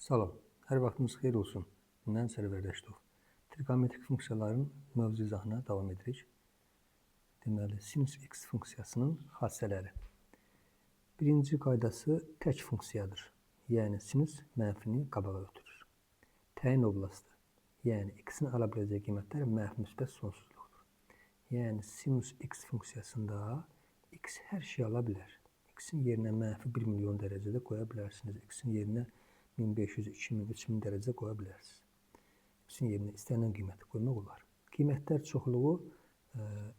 Salam, hər vaxtınız xeyir olsun. Mən Sərvər Rəşidov. Trigonometrik funksiyaların mövzu izahına davam edirik. Deməli, sinus x funksiyasının xassələri. Birinci qaydası tək funksiyadır. Yəni, sinus mənfini qabağa ötürür. Təyin oblastı, yəni x-in ala biləcəyi qiymətlər mənfi müsbət sonsuzluqdur. Yəni, sinus x funksiyasında x hər şey ala bilər. X-in yerinə mənfi 1 milyon dərəcədə qoya bilərsiniz. X-in yerinə 1500, 2000, 3000 dərəcə qoya bilərsiniz. X-in yerinə istənilən qiyməti qoymaq olar. Qiymətlər çoxluğu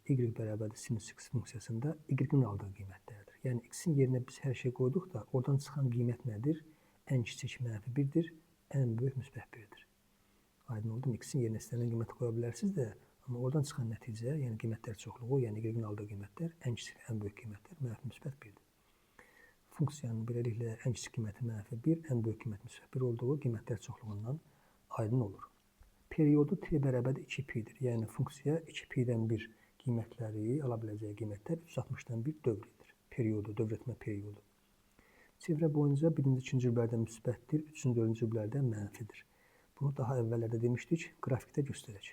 y bərabərdir sinus x funksiyasında y-in aldığı qiymətlərdir. Yəni x-in yerinə biz hər şey qoyduq da oradan çıxan qiymət nədir? Ən kiçik mənfi 1-dir, ən böyük müsbət 1-dir. Aydın oldu mu? X-in yerinə istənilən qiyməti qoya bilərsiniz də, amma oradan çıxan nəticə, yəni qiymətlər çoxluğu, yəni y-in aldığı qiymətlər ən kiçik və ən böyük qiymətlər mənfi müsbət 1-dir. Funksiyanın beləliklə ən kiçik qiyməti mənfi 1, ən böyük qiyməti müsbət 1 olduğu qiymətlər çoxluğundan aydın olur. Periodu t bərabərdir 2 pi-dir. Yəni funksiya 2 pi-dən 1 qiymətləri, ala biləcəyi qiymətlər 360-dan 1 dövr edir. Periodu, dövr etmə periodu. Çevrə boyunca birinci, ikinci rüblərdə müsbətdir, üçüncü, dördüncü rüblərdə mənfidir. Bunu daha əvvəllərdə demişdik, qrafikdə göstərək.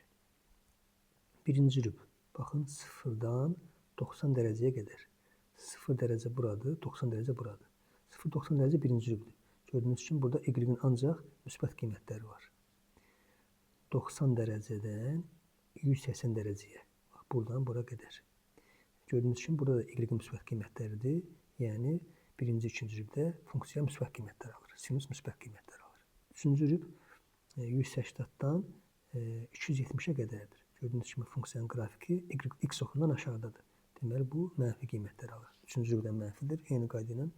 Birinci rüb, baxın, 0-dan 90 dərəcəyə qədər. 0 dərəcə buradır, 90 dərəcə buradır. 0-90 dərəcə birinci rübdür. Gördüyünüz kimi burada y-in ancaq müsbət qiymətləri var. 90 dərəcədən 180 dərəcəyə. Bax, buradan bura qədər. Gördüyünüz kimi burada da y-in müsbət qiymətləridir. Yəni birinci, ikinci rübdə funksiya müsbət qiymətlər alır. Sinus müsbət qiymətlər alır. Üçüncü rüb 180-dan 270-ə qədərdir. Gördüyünüz kimi funksiyanın qrafiki y, x oxundan aşağıdadır. Deməli, bu mənfi qiymətlər alır. Üçüncü rübdən mənfidir. Eyni qayda ilə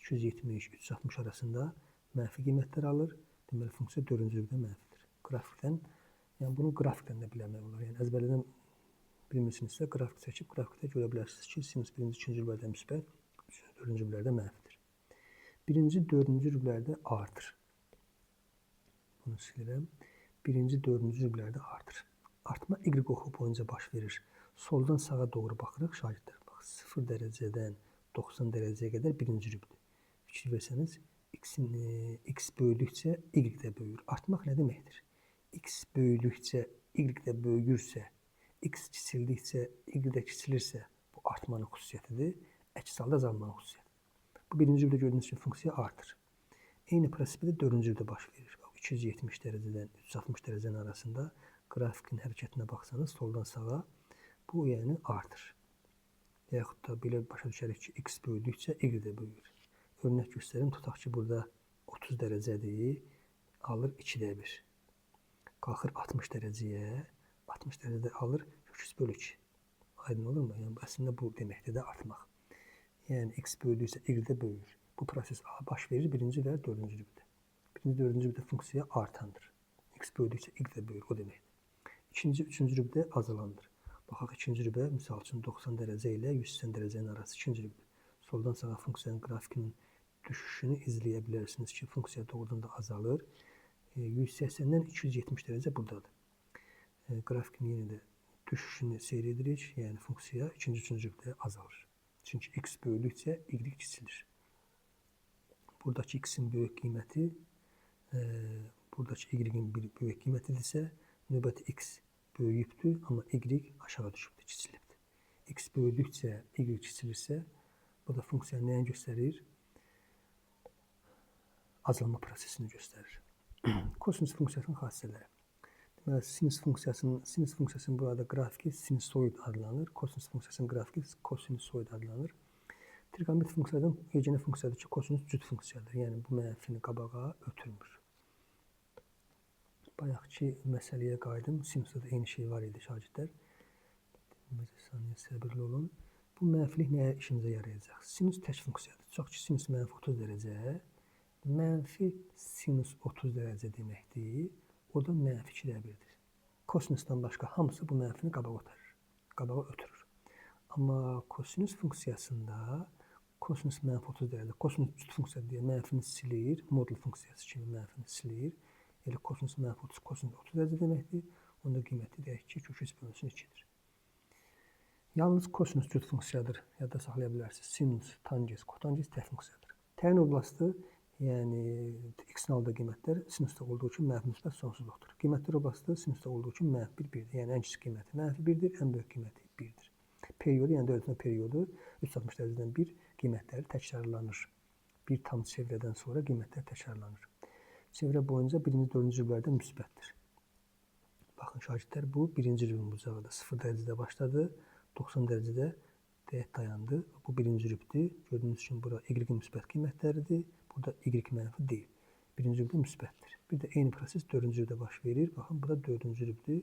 270, 360 arasında mənfi qiymətlər alır. Deməli, funksiya dördüncü rübdən mənfidir. Qrafikdən, yəni bunu qrafikdən də bilmək olar. Yəni əzbərdən bilmirsinizsə, qrafik çəkib qrafikdə görə bilərsiniz ki, sinus birinci, ikinci rüblərdə müsbət, üçüncü, dördüncü rüblərdə mənfidir. Birinci, dördüncü rüblərdə artır. Bunu silirəm. Birinci, dördüncü rüblərdə artır. Artma y oxu boyunca baş verir. Soldan sağa doğru baxırıq şagirdlər. Bax, 0 dərəcədən 90 dərəcəyə qədər birinci rübdür. Fikir versəniz, x böyüdükcə y də böyüyür. Artmaq nə deməkdir? X böyüdükcə y də böyüyürsə, x kiçildikcə y də kiçilirsə, bu artmanın xüsusiyyətidir. Əks halda azalmanın xüsusiyyətidir. Bu birinci rübdə gördüyünüz kimi funksiya artır. Eyni proses də dördüncü rübdə baş verir. Bax, 270 dərəcədən 360 dərəcənin arasında qrafikin hərəkətinə baxsanız, soldan sağa bu yəni artır. Yaxud da belə başa düşərik ki, x böyüdükcə y də böyüyür. Örnək göstərim, tutaq ki, burada 30 dərəcədir, alır 2-də 1. Qalxır 60 dərəcəyə, 60 dərəcədə alır 3 bölü 2. Aydın olurmu? Yəni, əslində bu deməkdir də artmaq. Yəni, x böyüdükcə y də böyüyür. Bu proses baş verir birinci və dördüncü rübdə. Birinci, dördüncü rübdə funksiya artandır. X böyüdükcə y də böyüyür, o deməkdir. İkinci, üçüncü rübdə azalandır. Baxaq, ikinci rübə, misal üçün 90 dərəcə ilə 180 dərəcənin arası ikinci rübdə. Soldan sağa funksiyanın qrafikinin düşüşünü izləyə bilərsiniz ki, funksiya doğrudan da azalır. 180-dən 270 dərəcə buradadır. Qrafikin yenə də düşüşünü seyr edirik. Yəni funksiya ikinci, üçüncü rübdə azalır. Çünki x böyüdükcə y kiçilir. Buradakı x-in böyük qiyməti, buradakı y-in bir böyük qiymətidirsə, növbəti x böyüyübdür, amma y aşağı düşübdür, kiçilibdir. X böyüdükcə y kiçilirsə, bu da funksiya nəyi göstərir? Azalma prosesini göstərir. Kosinus funksiyasının xassələri. Deməli, sinus funksiyasının burada qrafiki sinusoid adlanır. Kosinus funksiyasının qrafiki kosinusoid adlanır. Trigonometrik funksiyadan yeganə funksiyadır ki, kosinus cüt funksiyadır. Yəni bu mənfini qabağa ötürmür. Bayaqki məsələyə qayıdım. Sinusda da eyni şey var idi şagirdlər. Bir saniyə səbirli olun. Bu mənfilik nəyə işimizə yarayacaq? Sinus tək funksiyadır. Tutaq ki, sinus mənfi 30 dərəcə, mənfi sinus 30 dərəcə deməkdir. O da mənfi 2-də 1-dir. Kosinusdan başqa hamısı bu mənfini qabağa ötürür. Qabağa ötürür. Amma kosinus funksiyasında kosinus mənfi 30 dərəcə, kosinus cüt funksiya deyə mənfini silir, modul funksiyası kimi mənfini silir. Elə kosinus mənfi 30, kosinus 30 dərəcə deməkdir. Onda qiyməti deyək ki, kök 3 bölünsün 2-dir. Yalnız kosinus cüt funksiyadır. Yadda saxlaya bilərsiniz. Sinus, tangens, kotangens tək funksiyadır. Təyin oblastı, Yəni x X-in aldığı qiymətlər sinusda olduğu üçün mənfi müsbət sonsuzluqdur. Qiymətlər oblasti sinusda olduğu üçün mənfi 1, 1-dir. Yəni ən kiçik qiyməti mənfi 1-dir, ən böyük qiyməti 1-dir. Periodu, yəni dövlətmə periodu 360 dərəcədən 1 qiymətləri təkrarlanır. Bir tam çevrədən sonra qiymətlər təkrarlanır. Çevrə boyunca birinci, dördüncü rüblərdə müsbətdir. Baxın şagirdlər, bu birinci rübün bucağıdır. 0 dərəcədə başladı, 90 dərəcədə deyək dayandı. Bu birinci rübdür. Gördüyünüz kimi bura y-in müsbət qiymətləridir. Burada y mənfi deyil. Birinci rübdə müsbətdir. Bir də eyni proses dördüncü rübdə baş verir. Baxın, bu da dördüncü rübdür.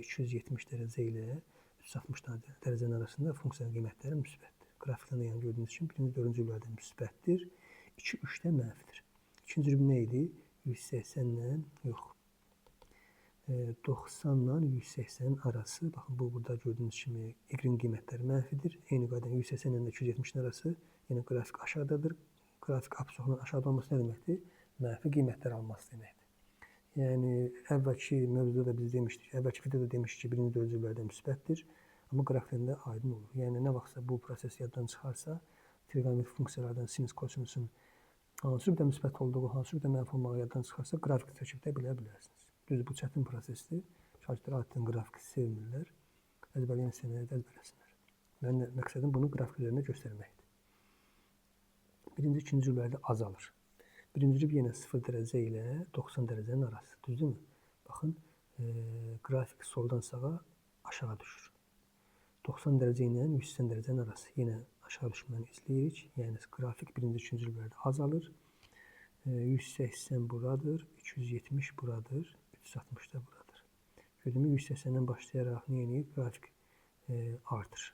270 dərəcə ilə 360 dərəcənin arasında funksiyanın qiymətləri müsbətdir. Qrafikdən də yəni gördüyünüz kimi birinci, dördüncü rüblərdə müsbətdir. 2, 3-də mənfidir. İkinci rüb nə idi? 180-lə, yox, 90 ilə 180-in arası. Baxın, bu burada gördüyünüz kimi y-in qiymətləri mənfidir. Eyni qayda 180 ilə 270-in arası. Yəni qrafik aşağıdadır. Qrafik absisonun aşağıda olması nə deməkdir? Mənfi qiymətlər alması deməkdir. Yəni əvvəlki mövzuda da biz demişdik, əvvəlki videoda demişdik ki, birinci, dördüncü rüblərdə müsbətdir. Amma qrafikdən də aydın olur. Yəni nə vaxtsa bu proses yaddan çıxarsa, trigonometrik funksiyalardan sinus, kosinusun hansı rübdə müsbət olduğu, hansı rübdə mənfi olmağı yaddan çıxarsa, qrafik çəkib də bilə bilərsiniz. Düzdür, bu çətin prosesdir. Şagirdlər adətən qrafiki sevmirlər. Əzbərləyən istəyənlər də əzbərləsinlər. Mənim də məqsədim bunu qrafik üzərində göstərməkdir. Birinci, ikinci rüblərdə azalır. Birinci rüb yenə 0 dərəcə ilə 90 dərəcənin arası. Düzdürmü? Baxın, qrafik soldan sağa aşağı düşür. 90 dərəcə ilə 180 dərəcənin arası. Yenə aşağı düşməni izləyirik. Yəni qrafik birinci, ikinci rüblərdə azalır. 180 buradır, 270 buradır, 360 da buradır. Gördüyünüz 180-dən başlayaraq nə edir? Qrafik artır.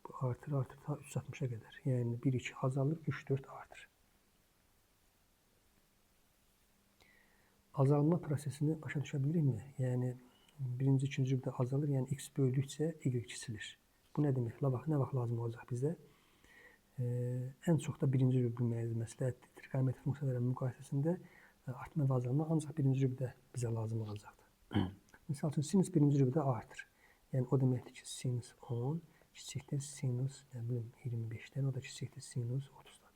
Bu artır, artır ta 360-a qədər. Yəni 1, 2 azalır, 3, 4 artır. Azalma prosesini başa düşə bilirikmi? Yəni birinci, ikinci rübdə azalır, yəni x böyüdükcə y kiçilir. Bu nə demək? Nə vaxt lazım olacaq bizə? Ən çox da birinci rüb bilməyimiz məsləhətdir. Trigonometrik funksiyaların müqayisəsində artma və azalma ancaq birinci rübdə bizə lazım olacaqdır. Misal üçün, sinus birinci rübdə artır. Yəni o deməkdir ki, sinus 10 kiçikdir sinus, nə bilim, 25-dən, o da kiçikdir sinus 30-dan.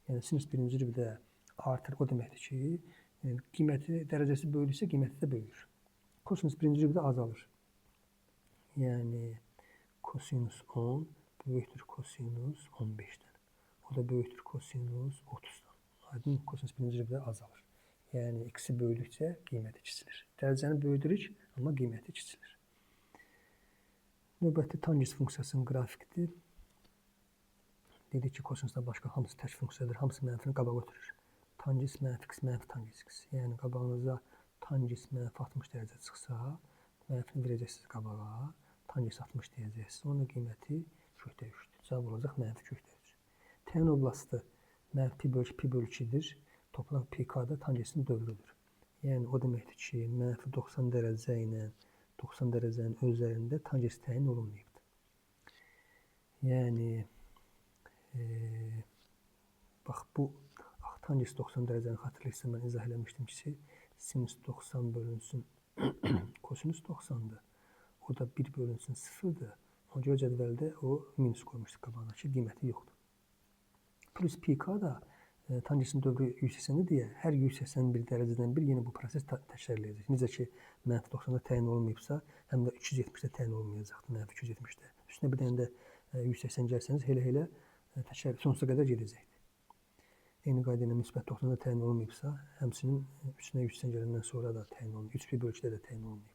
Yəni sinus birinci rübdə artır, o deməkdir ki, yəni, qiyməti, dərəcəsi böyüdükcə qiyməti də böyüyür. Kosinus birinci rübdə azalır. Yəni kosinus 10 böyükdür kosinus 15-dən. O da böyükdür kosinus 30-dan. Aydın, kosinus birinci rübdə azalır. Yəni x-i böyüdükcə qiyməti kiçilir. Dərəcəni böyüdürük, amma qiyməti kiçilir. Növbəti tangens funksiyasının qrafikdir. Dedik ki, kosinusdan başqa hamısı tək funksiyadır. Hamısı mənfini qabağa ötürür. Tangens mənfi x, mənfi tangens x. Yəni qabağınıza tangens mənfi 60 dərəcə çıxsa, mənfini verəcəksiniz qabağa, tangens 60 deyəcəksiniz. Onun qiyməti kökdə 3-dür. Cavab olacaq mənfi kökdə 3. Təyin oblastı mənfi pi bölü pi bölü 2-dir. Toplam PK-da tangensin dövrüdür. Yəni o deməkdir ki, mənfi 90 dərəcə ilə 90 dərəcənin üzərində tangens təyin olunmayıbdır. Yəni bax bu tangens 90 dərəcəni xatırlayırsa, mən izah eləmişdim ki, sinus 90 bölünsün kosinus 90-dır. O da 1 bölünsün 0-dır. Ona görə cədvəldə o minus qoymuşduq qabağına ki, qiyməti yoxdur. Plus PK da tangensin dövrü 180-dir deyə hər 181 dərəcədən bir yenə bu proses təkrarlayacaq. Necə ki, mənfi 90-da təyin olunmayıbsa, həm də 270-də təyin olunmayacaqdır, mənfi 270-də. Üstünə bir dənə də 180 gəlsəniz, elə-elə təkrar sonsuza qədər gedəcəkdir. Eyni qayda ilə müsbət 90-da təyin olunmayıbsa, həmçinin üstünə 180 gələndən sonra da təyin olunmayıb, 3 pi bölü 2-də də təyin olunmayıbdır.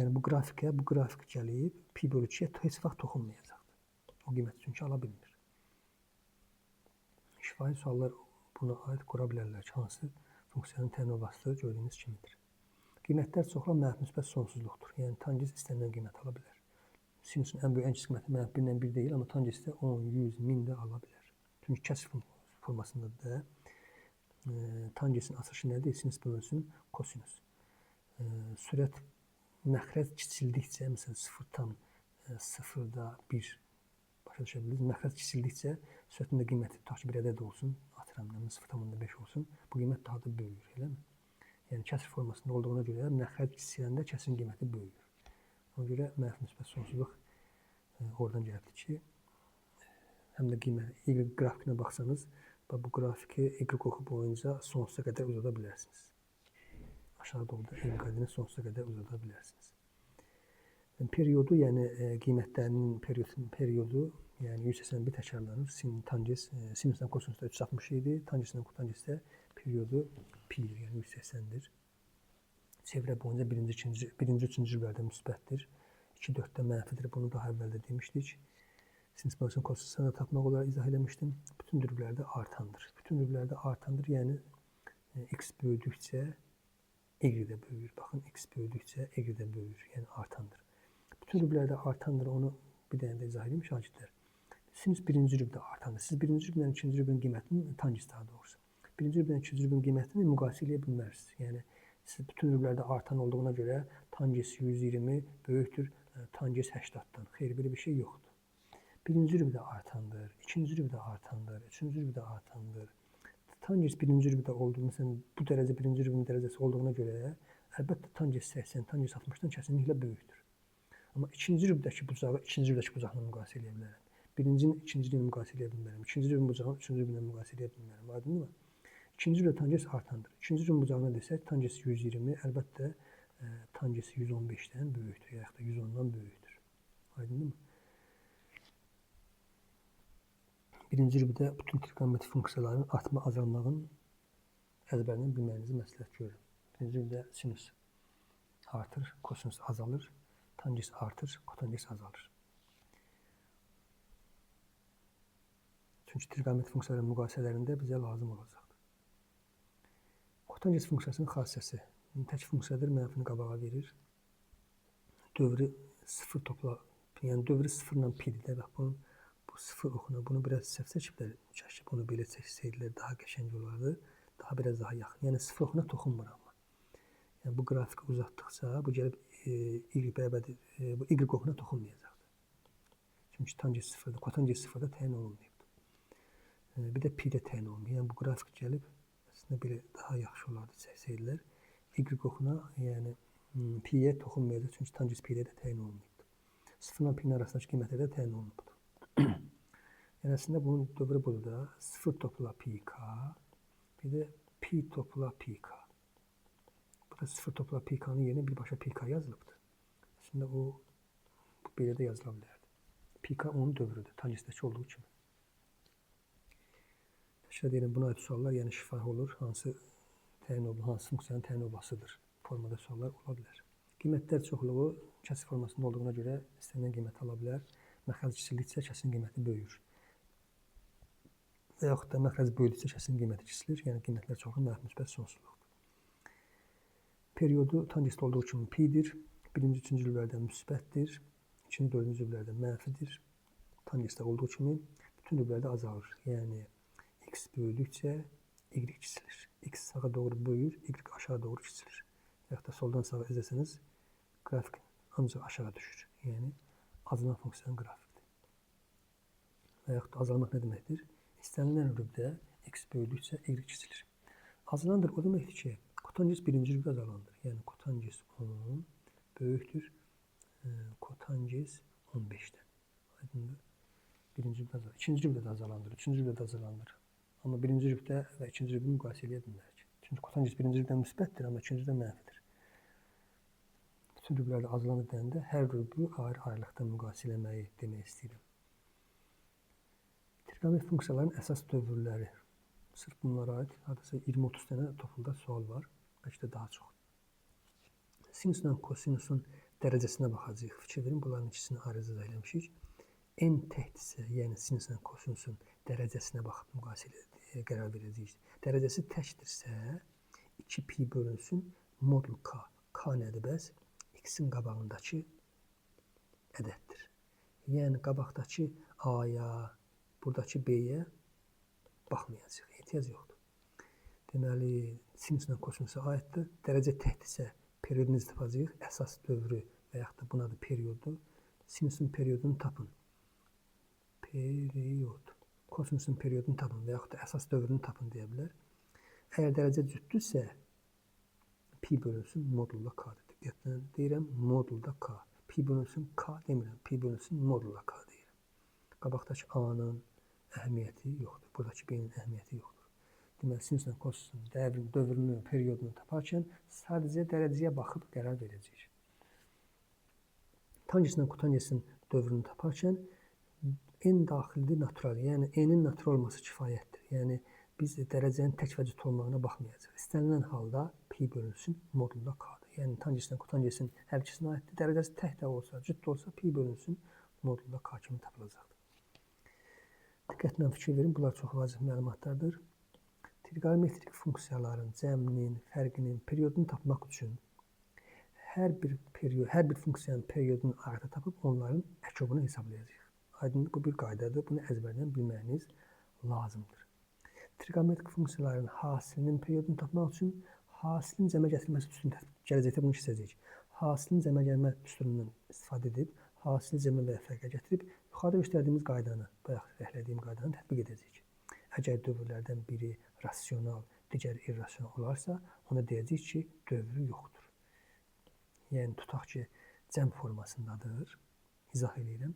Yəni bu qrafikə, bu qrafik gəlib pi bölü 2-yə heç vaxt toxunmayacaqdır. O qiyməti çünki ala bilmir. Şifahi suallar buna aid qura bilərlər ki, hansı funksiyanın təyin oblasti gördüyünüz kimidir. Qiymətlər çoxla mənfi müsbət sonsuzluqdur. Yəni tangens istənilən qiymət ala bilər. Sinusun ən böyük, ən kiçik qiyməti mənfi 1 ilə 1 deyil, amma tangensdə 10, 100, 1000 də ala bilər. Çünki kəsr formasındadır da. Tangensin açılışı nədir? Sinus bölünsün kosinus. Sürət məxrəc kiçildikcə, məsələn 0,0-da 1 başa düşə bilirsiniz. Məxrəc kiçildikcə sürətin də qiyməti tutaq ki, bir ədəd olsun, atıram, 0,5 olsun, bu qiymət daha da böyüyür, eləmi? Yəni kəsr formasında olduğuna görə məxrəc kiçiləndə kəsrin qiyməti böyüyür. Ona görə mənfi müsbət sonsuzluq oradan gəlibdir ki, həm də qiymət, Y qrafikinə baxsanız, Bax, bu qrafiki y oxu boyunca sonsuza qədər uzada bilərsiniz. Aşağı doğru da y qədini sonsuza qədər uzada bilərsiniz. Periodu, yəni qiymətlərinin periodu, yəni 181 təkrarlanır. Tangens, sinusdan kosinusda 360 idi, tangesdən kotangesdə periodu pi-dir, yəni 180-dir. Çevrə boyunca birinci, üçüncü rüblərdə müsbətdir. 2, 4-də mənfidir. Bunu daha əvvəl də demişdik. Sinus bölüsünün kosinusunu da tapmaq olaraq izah eləmişdim. Bütün rüblərdə artandır. Bütün rüblərdə artandır, yəni x böyüdükcə y də böyüyür. Baxın, x böyüdükcə y də böyüyür, yəni artandır. Bütün rüblərdə artandır, onu bir dənə də izah edeyim şagirdlər. Sinus birinci rübdə artandır. Siz birinci rüblə ikinci rübün qiymətini, tangens daha doğrusu, birinci rüblə ikinci rübün qiymətini müqayisə eləyə bilmərsiniz. Yəni, siz bütün rüblərdə artan olduğuna görə tangens 120 böyükdür tangens 80-dan. Xeyr, belə bir şey yoxdur. Birinci rübdə artandır, ikinci rübdə artandır, üçüncü rübdə artandır. Tangens birinci rübdə olduğu, məsələn, bu dərəcə birinci rübün dərəcəsi olduğuna görə, əlbəttə tangens 80, tangens 60-dan kəsinliklə böyükdür. Amma ikinci rübdəki bucağı ikinci rübdəki bucaqla müqayisə eləyə bilərəm. Birincinin ikinci rüblə müqayisə eləyə bilmərəm. İkinci rübün bucağını üçüncü rüblə müqayisə eləyə bilmərəm. Aydınmı? İkinci rübdə tangens artandır. İkinci rübün bucağına desək, tangens 120, əlbəttə tangens 115-dən böyükdür, yaxud da 110-dan böyükdür. Aydınmı? Birinci rübdə bütün trigonometrik funksiyaların artma, azalmağın əzbərindən bilməyinizi məsləhət görürəm. Birinci rübdə sinus artır, kosinus azalır, tangens artır, kotangens azalır. Çünki trigonometrik funksiyaların müqayisələrində bizə lazım olacaqdır. Kotangens funksiyasının xassəsi tək funksiyadır, mənfini qabağa verir. Dövrü sıfır topla, yəni dövrü sıfırla pi-dir də, bax bunun bu sıfır oxuna, bunu biraz səhv çəkiblər, kaş ki bunu belə çəksəydilər daha qəşəng olardı, daha biraz daha yaxın. Yəni sıfır oxuna toxunmur amma. Yəni bu qrafiki uzatdıqca bu gəlib y bərabərdir, bu y oxuna toxunmayacaqdır. Çünki tangens sıfırda, kotangens sıfırda təyin olunmayıbdır. Bir də pi də təyin olunmayıb. Yəni bu qrafik gəlib əslində belə daha yaxşı olardı çəksəydilər. Y oxuna, yəni pi-yə toxunmayacaq, çünki tangens pi-də də təyin olunmayıbdır. Sıfırla pi-nin arasındakı qiymətlər də təyin olunubdur. Yəni əslində bunun dövrü budur da. 0 topla pi k, bir də pi topla pi k. Bu da 0 topla pi k-nın yerinə birbaşa pi k yazılıbdır. Əslində o bu belə də yazıla bilərdi. Pi k onun dövrüdür, tangesdəki olduğu kimi. Təkrar deyirəm, buna aid suallar, yəni şifahi olur, hansı təyin olunur, hansı funksiyanın təyin olmasıdır formada suallar ola bilər. Qiymətlər çoxluğu kəsir formasında olduğuna görə istənilən qiyməti ala bilər. Məxrəc kiçildikcə kəsirin qiyməti böyüyür. Və yaxud da məxrəc böyüdükcə kəsirin qiyməti kiçilir. Yəni qiymətlər çoxlu, mənfi müsbət sonsuzluqdur. Periodu tangesdə olduğu kimi pi-dir. Birinci, üçüncü rüblərdə müsbətdir. İkinci, dördüncü rüblərdə mənfidir. Tangesdə olduğu kimi bütün rüblərdə azalır. Yəni x böyüdükcə y kiçilir. X sağa doğru böyüyür, y aşağı doğru kiçilir. Və yaxud da soldan sağa izləsəniz, qrafik ancaq aşağı düşür. Yəni azalan funksiyanın qrafikdir. Və yaxud da azalmaq nə deməkdir? İstənilən rübdə x böyüdükcə y kiçilir. Azalandır o deməkdir ki, kotangens birinci rübdə azalandır. Yəni kotangens 10 böyükdür kotangens 15-dən. Aydındır? Birinci rübdə azalandır. İkinci rübdə də azalandır. Üçüncü rübdə də azalandır. Amma birinci rübdə və ikinci rübü müqayisə eləyə bilmərik. Çünki kotangens birinci rübdə müsbətdir, amma ikinci rübdə mənfidir. Bütün rüblərdə azalanır deyəndə hər rübü ayrı-ayrılıqda müqayisə eləməyi demək istəyirəm. Trigonometrik funksiyaların əsas dövrləri. Sırf bunlara aid hardasa 20-30 dənə TOEFL-da sual var. Bəlkə də daha çox. Sinusla kosinusun dərəcəsinə baxacağıq. Fikir verin, bunların ikisini ayrıca izah eləmişik. N təkdirsə, yəni sinusla kosinusun dərəcəsinə baxıb müqayisə qərar verəcəyik. Dərəcəsi təkdirsə, 2 pi bölünsün modul k. K nədir bəs? X-in qabağındakı ədəddir. Yəni qabaqdakı A-ya, buradakı B-yə baxmayacaq. Ehtiyac yoxdur. Deməli, sinusla kosinusa aiddir. Dərəcə təkdirsə, periodunu necə tapacağıq? Əsas dövrü və yaxud da buna da perioddur. Sinusun periodunu tapın. Period. Kosinusun periodunu tapın və yaxud da əsas dövrünü tapın deyə bilər. Əgər dərəcə cütdürsə, pi bölünsün modulla k-dır. Diqqətlə deyirəm, modulda k. Pi bölünsün k demirəm, pi bölünsün modulla k deyirəm. Qabaqdakı A-nın, əhəmiyyəti yoxdur. Buradakı b-nin əhəmiyyəti yoxdur. Deməli, sinusla kosinusun dövrünü, periodunu taparkən sadəcə dərəcəyə baxıb qərar verəcəyik. Tangeslə kotangesin dövrünü taparkən n daxildir natural, yəni n-in natural olması kifayətdir. Yəni, biz dərəcənin tək və cüt olmağına baxmayacaq. İstənilən halda pi bölünsün modulda k-dır. Yəni, tangeslə kotangesin hər ikisinə aiddir. Dərəcəsi tək də olsa, cüt də olsa pi bölünsün modulda k kimi tapılacaqdır. Diqqətlə fikir verin, bunlar çox vacib məlumatlardır. Trigonometrik funksiyaların cəminin, fərqinin, periodunu tapmaq üçün hər bir funksiyanın periodunu ayırda tapıb onların əkobunu hesablayacağıq. Aydındır, bu bir qaydadır. Bunu əzbərdən bilməyiniz lazımdır. Trigonometrik funksiyaların hasilinin periodunu tapmaq üçün hasilin cəmə gətirilməsi düsturunu gələcəkdə bunu keçəcəyik. Hasilin cəmə gəlmə düsturundan istifadə edib, hasili cəmə və fərqə gətirib, yuxarıda göstərdiyimiz qaydanı, bayaq rəhlədiyim qaydanı tətbiq edəcəyik. Əgər dövrlərdən biri rasional, digəri irrasional olarsa, ona deyəcəyik ki, dövrü yoxdur. Yəni, tutaq ki, cəm formasındadır, izah eləyirəm,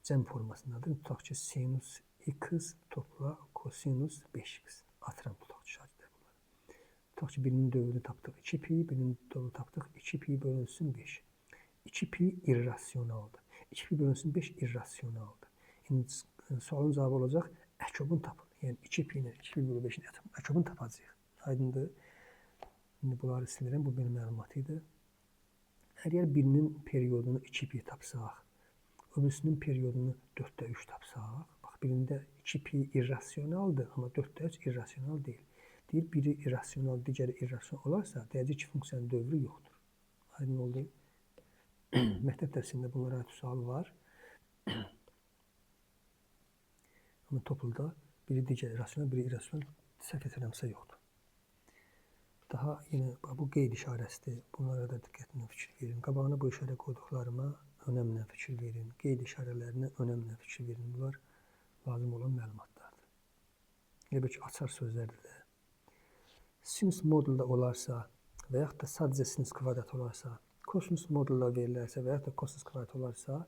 cəm formasındadır, tutaq ki, sinus x topla kosinus 5x. Atıram, tutaq ki, şagirdlər bunları. Tutaq ki, birinin dövrünü tapdıq 2 pi, birinin dövrünü tapdıq 2 pi bölünsün 5. 2 pi irrasionaldır. 2 pi bölünsün 5 irrasionaldır. İndi sualın cavabı olacaq, əkobunu tapın. Yəni, 2 pi ilə 2 pi bölü 5-in əkobunu tapacağıq. Aydındır. İndi bunları silirəm, bu bir məlumat idi. Əgər birinin periodunu 2 pi tapsaq, öbürsünün periodunu 4-də 3 tapsaq, bax, birində 2 pi irrasionaldır, amma 4-də 3 irrasional deyil. Deyir, biri irrasional, digəri irrasional olarsa, deyəcək ki, funksiyanın dövrü yoxdur. Aydın oldu. Məktəb dərsində bunlara aid sual var. Amma topluda biri digəri rasional, biri irrasional, səhv etmirəmsə yoxdur. Daha yenə bu qeyd işarəsidir. Bunlara da diqqətlə fikir verin. Qabağına bu işarə qoyduqlarıma önəmlə fikir verin. Qeyd işarələrinə önəmlə fikir verin. Bunlar lazım olan məlumatlardır. Elə bil ki, açar sözlərdir də. Sinus modulda olarsa və yaxud da sadəcə sinus kvadrat olarsa, kosinus modulda verilərsə və yaxud da kosinus kvadrat olarsa,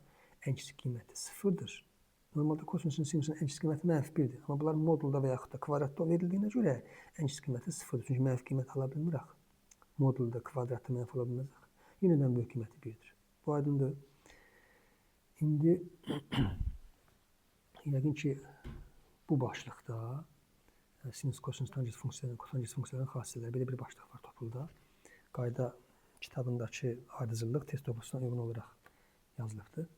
ən kiçik qiyməti 0-dır. Normalda kosinusun, sinusun ən kiçik qiyməti mənfi 1-dir. Amma bunlar modulda və yaxud da kvadratda verildiyinə görə ən kiçik qiyməti 0-dır. Çünki mənfi qiymət ala bilmir axı. Modulda, kvadratda mənfi ola bilməz axı. Yenə də ən böyük qiyməti 1-dir. Bu aydındır. İndi yəqin ki, bu başlıqda sinus, kosinus, tangens funksiyalarının, kotangens funksiyalarının xassələri belə bir başlıq var topluda. Qayda kitabındakı ardıcıllıq test toplusuna uyğun olaraq yazılıbdır.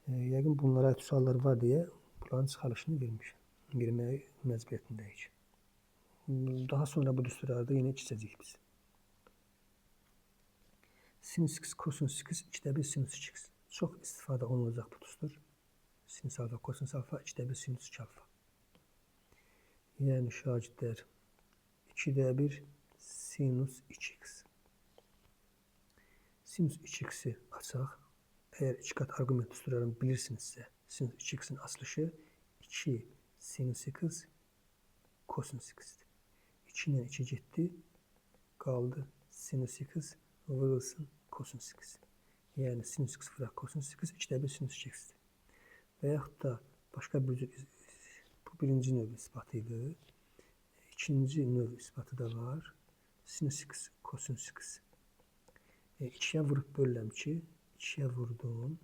Yəqin bunlara aid suallar var deyə bunların çıxarılışını vermişəm. Verməyə məcburiyyətindəyik. Daha sonra bu düsturlarda yenə keçəcəyik biz. Sinus x, kosinus x, 2-də 1 sinus 2x. Çox istifadə olunacaq bu düstur. Sinus alfa, kosinus alfa, 2-də 1 sinus 2 alfa. Yəni şagirdlər 2-də 1 sinus 2x. Sinus 2x-i açaq. Əgər 2 qat arqument düsturlarını bilirsinizsə, sinus 2x-in açılışı 2 sinus x kosinus x-dir. 2 ilə 2 getdi, qaldı sinus x vurulsun kosinus x. Yəni sinus x vuraq kosinus x 2-də 1 sinus 2x-dir. Və yaxud da başqa bir cür, bu birinci növ isbatı idi. İkinci növ isbatı da var. Sinus x kosinus x. 2-yə vurub bölürəm ki, 2-yə vurdum,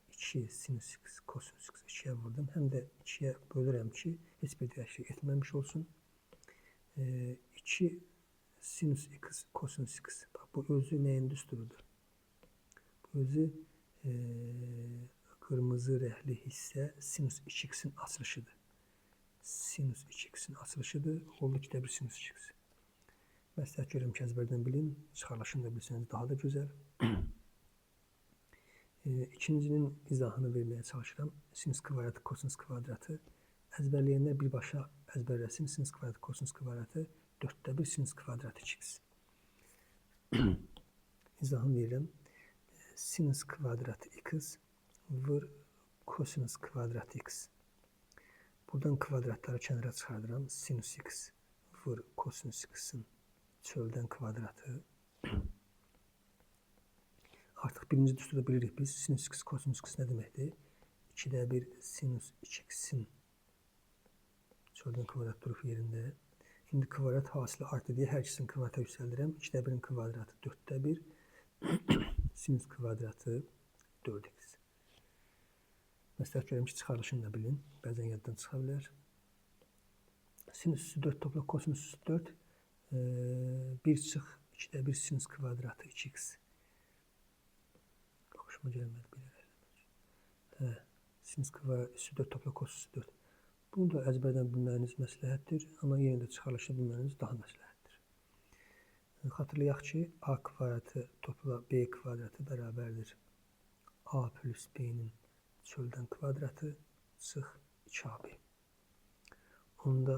2 sinus x kosinus x 2-yə vurdum. Həm də 2-yə bölürəm ki, heç bir dəyişiklik etməmiş olsun. 2 sinus x kosinus x. Bax, bu özü nəyin düsturudur? Bu özü qırmızı rəhli hissə sinus 2x-in açılışıdır. Sinus 2x-in açılışıdır. Oldu 2-də 1 sinus 2x. Məsləhət görürəm ki, əzbərdən bilin. Çıxarılışını da bilsəniz daha da gözəl. İkincinin izahını verməyə çalışıram. Sinus kvadratı, kosinus kvadratı. Əzbərləyənlər birbaşa əzbərləsin. Sinus kvadratı, kosinus kvadratı 4-də 1 sinus kvadratı 2x. İzahını verirəm. Sinus kvadratı x vur kosinus kvadratı x. Buradan kvadratları kənara çıxardıram. Sinus x vur kosinus x-in çöldən kvadratı. Artıq birinci düsturda bilirik biz. Sinus x, kosinus x nə deməkdir? 2-də 1 sinus 2x-in Çöldən kvadrat durub yerində. İndi kvadrat hasili artı deyə hər ikisini kvadrata yüksəldirəm. 2-də 1-in kvadratı 4-də 1. Sinus kvadratı 4x. Məsləhət görürəm ki, çıxarılışını da bilin. Bəzən yaddan çıxa bilər. Sinus üstü 4 topla kosinus üstü 4. 1 çıx 2-də 1 sinus kvadratı 2x. Xoşuma gəlmədi belə eləmək. Hə, sinus kvadratı üstü 4 topla kosinus üstü 4. Bunu da əzbərdən bilməyiniz məsləhətdir, amma yenə də çıxarılışı bilməyiniz daha məsləhətdir. Xatırlayaq ki, A kvadratı topla B kvadratı bərabərdir. A plus B-nin çöldən kvadratı çıx 2AB. Onda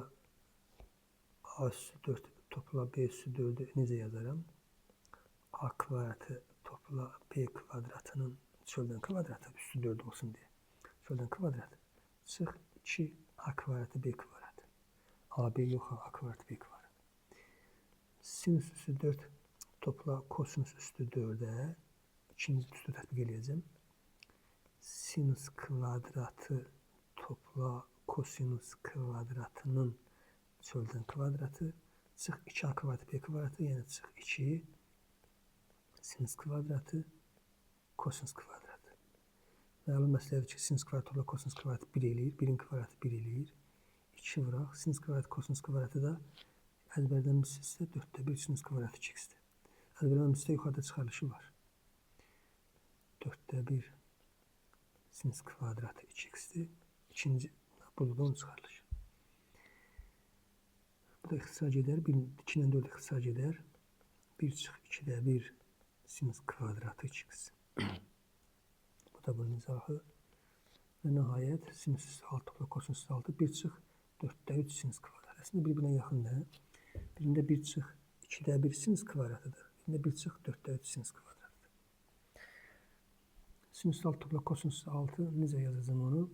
A üstü 4 topla B üstü 4-ü necə yazaram? A kvadratı topla B kvadratının çöldən kvadratı üstü 4 olsun deyə. Çöldən kvadratı çıx 2 A kvadratı B kvadratı. AB yox, A kvadratı B kvadratı. Sinus üstü 4 topla kosinus üstü 4'e ikinci düsturu tətbiq eləyəcəm. Sinus kvadratı topla kosinus kvadratının çöldən kvadratı çıx 2A kvadratı B kvadratı, yəni çıx 2 sinus kvadratı kosinus kvadratı. Məlum məsələdir ki, sinus kvadratı topla kosinus kvadratı 1 eləyir. 1-in kvadratı 1 eləyir. 2 vuraq. Sinus kvadratı kosinus kvadratı da əzbərdən bilsinizsə 4-də 1 sinus kvadratı 2x-dir. Əzbərləməmişsə yuxarıda çıxarılışı var. 4-də 1 sinus kvadratı 2x-dir. İkinci, burada da onun çıxarılışı. Bu da ixtisar gedər. 2 ilə 4 ixtisar gedər. 1 çıx 2-də 1 sinus kvadratı 2x. Bu da bunun izahı. Və nəhayət sinus üstü 6 topla kosinus üstü 6 1 çıx 4-də 3 sinus kvadratı. Əslində bir-birinə yaxındır. Birində 1 çıx 2-də 1 sinus kvadratıdır. Birində 1 çıx 4-də 3 sinus kvadratıdır. Sinus 6 topla kosinus 6 necə yazacağam onu?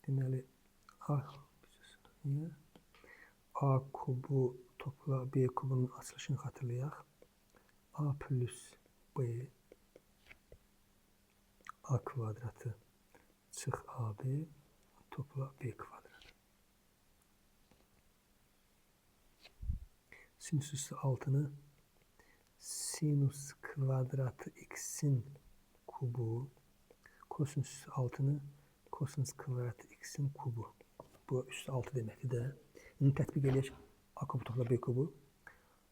Deməli A, niyə? A kubu topla B kubunun açılışını xatırlayaq. A plus B A kvadratı çıx AB topla B kvadratı. Sinus üstü 6-nı sinus kvadratı x-in kubu, kosinus üstü 6-nı kosinus kvadratı x-in kubu. Bu üstü 6 deməkdir də. İndi tətbiq eləyək A kubu topla B kubu.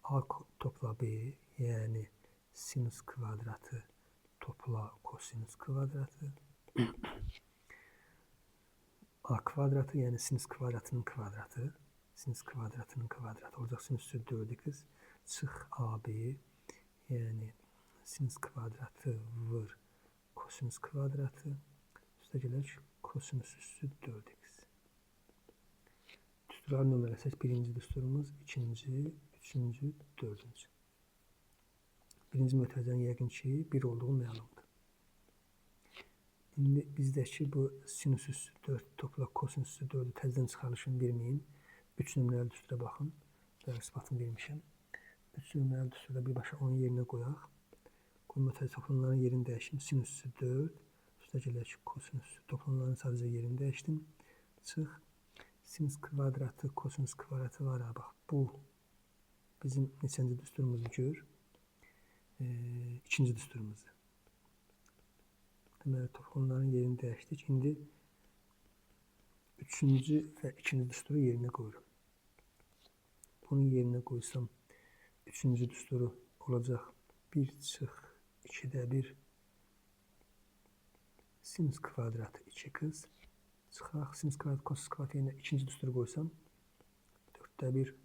A topla B, yəni sinus kvadratı topla kosinus kvadratı. A kvadratı, yəni sinus kvadratının kvadratı. Sinus kvadratının kvadratı olacaq sinus üstü 4x. Çıx AB, yəni sinus kvadratı vur kosinus kvadratı. Üstə gələk kosinus üstü 4x. Düsturları nömrələsək, birinci düsturumuz, ikinci, üçüncü, dördüncü. Birinci mötərizənin yəqin ki, 1 olduğu məlumdur. İndi bizdəki bu sinus üstü 4 topla kosinus üstü 4-ü təzədən çıxarılışını verməyin. 3 nömrəli düstura baxın. Bəli, isbatını vermişəm. 3 nömrəli düsturda birbaşa onun yerinə qoyaq. Bu mötərizə toplananların yerini dəyişim. Sinus üstü 4, üstə gələk kosinus üstü toplananların sadəcə yerini dəyişdim. Çıx. Sinus kvadratı, kosinus kvadratı var ha, bax bu bizim neçənci düsturumuzu gör. İkinci düsturumuzu. Deməli, toplananların yerini dəyişdik. İndi üçüncü və ikinci düsturu yerinə qoyuram. Bunun yerinə qoysam, üçüncü düsturu olacaq 1 çıx 2-də 1 sinus kvadratı 2x. Çıxaq, sinus kvadratı, kosinus kvadratı yerinə ikinci düsturu qoysam, 4-də 1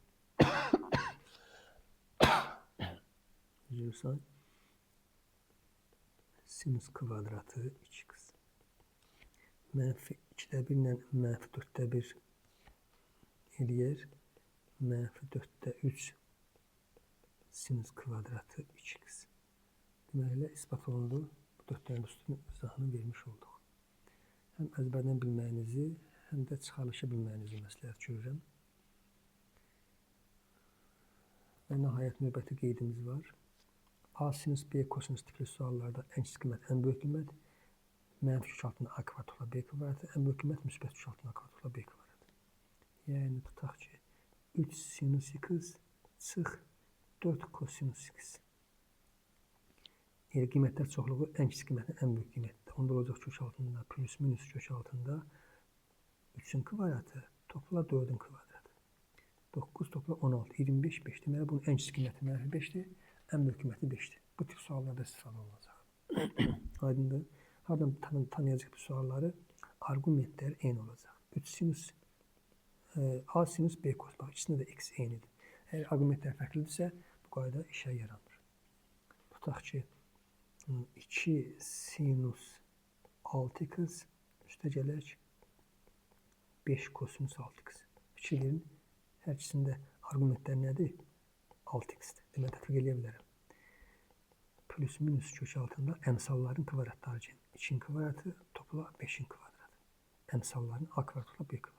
üzr sinus kvadratı 2x. Mənfi 2-də 1 ilə mənfi 4-də 1 eləyər. Mənfi 4-də 3 sinus kvadratı 2x. Deməli, isbat olundu. Bu 4 dənə düsturun izahını vermiş olduq. Həm əzbərdən bilməyinizi, həm də çıxarılışı bilməyinizi məsləhət görürəm. Və nəhayət növbəti qeydimiz var. A sinus B kosinus tipli suallarda ən kiçik qiymət, ən böyük qiymət, mənfi kök altında A kvadrat topla B kvadratı, ən böyük qiymət müsbət kök altında A kvadrat topla B kvadratı. Yəni, tutaq ki, 3 sinus x çıx 4 kosinus x. Elə qiymətlər çoxluğu ən kiçik qiymətin ən böyük qiymətdir. Onda olacaq kök altında plus minus kök altında 3-ün kvadratı topla 4-ün kvadratı. 9 topla 16, 25, 5. Deməli, bunun ən kiçik qiyməti mənfi 5-dir, ən böyük qiyməti 5-dir. Bu tip suallarda istifadə olunacaq. Aydındır. Hardan tanıyacaq bu sualları? Arqumentlər eyni olacaq. 3 sinus, A sinus, B kos. Bax, ikisində də x eynidir. Əgər arqumentlər fərqlidirsə, bu qayda işə yaramır. Tutaq ki, 2 sinus 6x üstə gələk 5 kosinus 6x. Fikir verin, hər ikisində arqumentlər nədir? 6x-dir. Deməli, tətbiq eləyə bilərəm. Plus minus kök altında əmsalların kvadratları üçün 2-in kvadratı topla 5-in kvadratı. Əmsalların A kvadratı topla B kvadratı.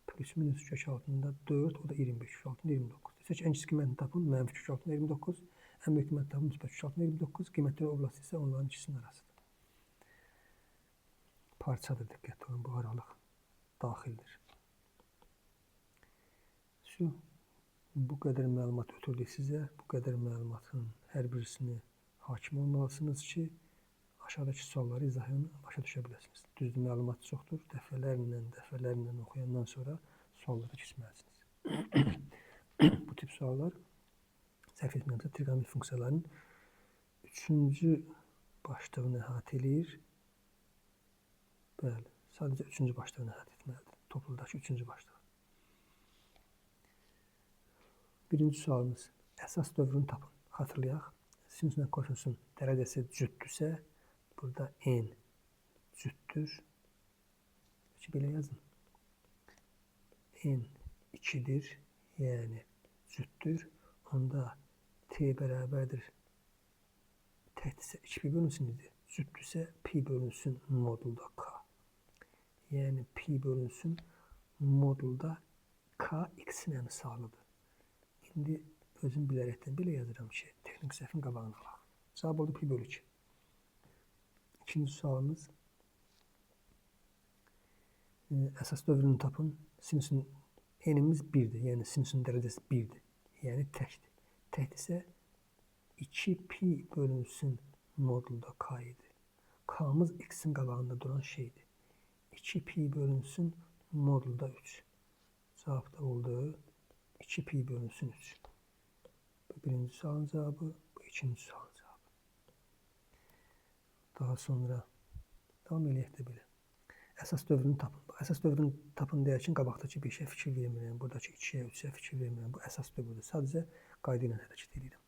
Plus minus kök altında 4, o da 25, kök altında 29. Desək ki, ən kiçik qiymətini tapın, mənfi kök altında 29, ən böyük qiymətini tapın, müsbət kök altında 29, qiymətlər oblasti isə onların ikisinin arasıdır. Parçadır, diqqətli olun, bu aralıq daxildir. Şu, bu qədər məlumat ötürdük sizə. Bu qədər məlumatın hər birisini hakim olmalısınız ki, aşağıdakı sualları izahını başa düşə biləsiniz. Düzdür, məlumat çoxdur. Dəfələrlə oxuyandan sonra suallara keçməlisiniz. Bu tip suallar, səhv etmirəmsə, trigonometrik funksiyaların 3-cü başlığını əhatə eləyir. Bəli, sadəcə 3-cü başlığını əhatə etməlidir. Topludakı 3-cü başlığı. Birinci sualımız, əsas dövrünü tapın. Xatırlayaq, sinusla kosinusun dərəcəsi cütdürsə, burada n cütdür. Ki, belə yazın. N 2-dir, yəni cütdür. Onda t bərabərdir. Təkdirsə 2 pi bölünsün idi. Cütdürsə pi bölünsün modulda k. Yəni pi bölünsün modulda k x-in əmsalıdır. İndi özüm bilərəkdən belə yazıram ki, texnik səhvin qabağını alaq. Cavab oldu pi bölü 2. İkinci sualımız. Əsas dövrünü tapın. Sinusun enimiz 1-dir. Yəni sinusun dərəcəsi 1-dir. Yəni təkdir. Təkdirsə 2 pi bölünsün modulda k idi. K-mız x-in qabağında duran şeydir. 2 pi bölünsün modulda 3. Cavab da oldu 2 pi bölünsün 3. Bu birinci sualın cavabı, bu ikinci sualın cavabı. Daha sonra davam eləyək də belə. Əsas dövrünü tapın. Əsas dövrünü tapın deyərkən qabaqdakı 5-ə fikir vermirəm, buradakı 2-yə, 3-ə fikir vermirəm. Bu əsas dövrdür. Sadəcə qayda ilə hərəkət edirəm.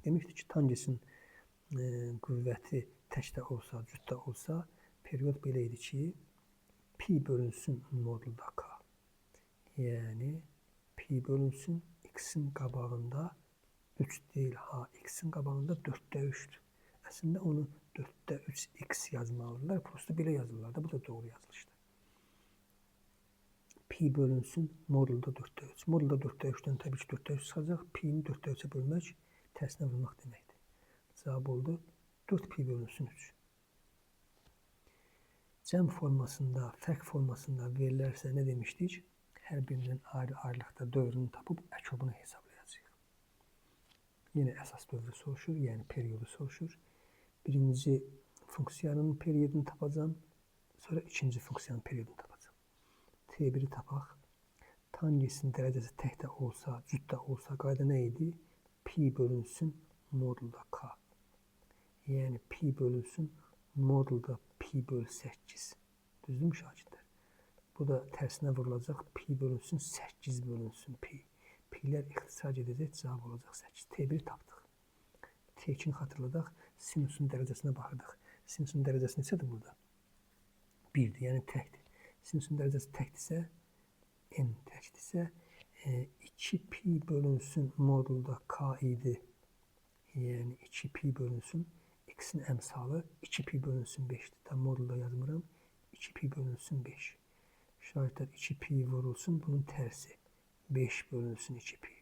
Demişdik ki, tangesin qüvvəti tək də olsa, cüt də olsa, period belə idi ki, pi bölünsün modulda k. Yəni, pi bölünsün x-in qabağında 3 deyil, ha, x-in qabağında 4-də 3-dür. Əslində onu 4-də 3x yazmalıdırlar. Prosta belə yazırlar da, bu da doğru yazılışdır. Pi bölünsün modulda 4-də 3. Modulda 4-də 3-dən təbii ki 4-də 3 çıxacaq. Pi-ni 4-də 3-ə bölmək tərsinə vurmaq deməkdir. Cavab oldu 4 pi bölünsün 3. Cəm formasında, fərq formasında verilərsə nə demişdik? Hər birinin ayrı-ayrılıqda dövrünü tapıb əkobunu hesablayacağıq. Yenə əsas dövrü soruşur, yəni periodu soruşur. Birinci funksiyanın periodunu tapacağım, sonra ikinci funksiyanın periodunu tapacağım. T1-i tapaq. Tangesin dərəcəsi tək də olsa, cüt də olsa, qayda nə idi? Pi bölünsün modulda k. Yəni pi bölünsün modulda pi böl 8. Düzdürmü şagirdlər? Bu da tərsinə vurulacaq. Pi bölünsün 8 bölünsün pi. Pi'lər ixtisar edəcək, cavab olacaq 8. T1-i tapdıq. T2-ni xatırladaq. Sinusun dərəcəsinə baxırdıq. Sinusun dərəcəsi neçədir burada? 1-dir, yəni təkdir. Sinusun dərəcəsi təkdirsə, n təkdirsə, 2 pi bölünsün modulda k idi. Yəni 2 pi bölünsün x-in əmsalı 2 pi bölünsün 5-dir. Tam modulda yazmıram. 2 pi bölünsün 5. Şagirdlər 2 pi vurulsun, bunun tərsi 5 bölünsün 2 pi.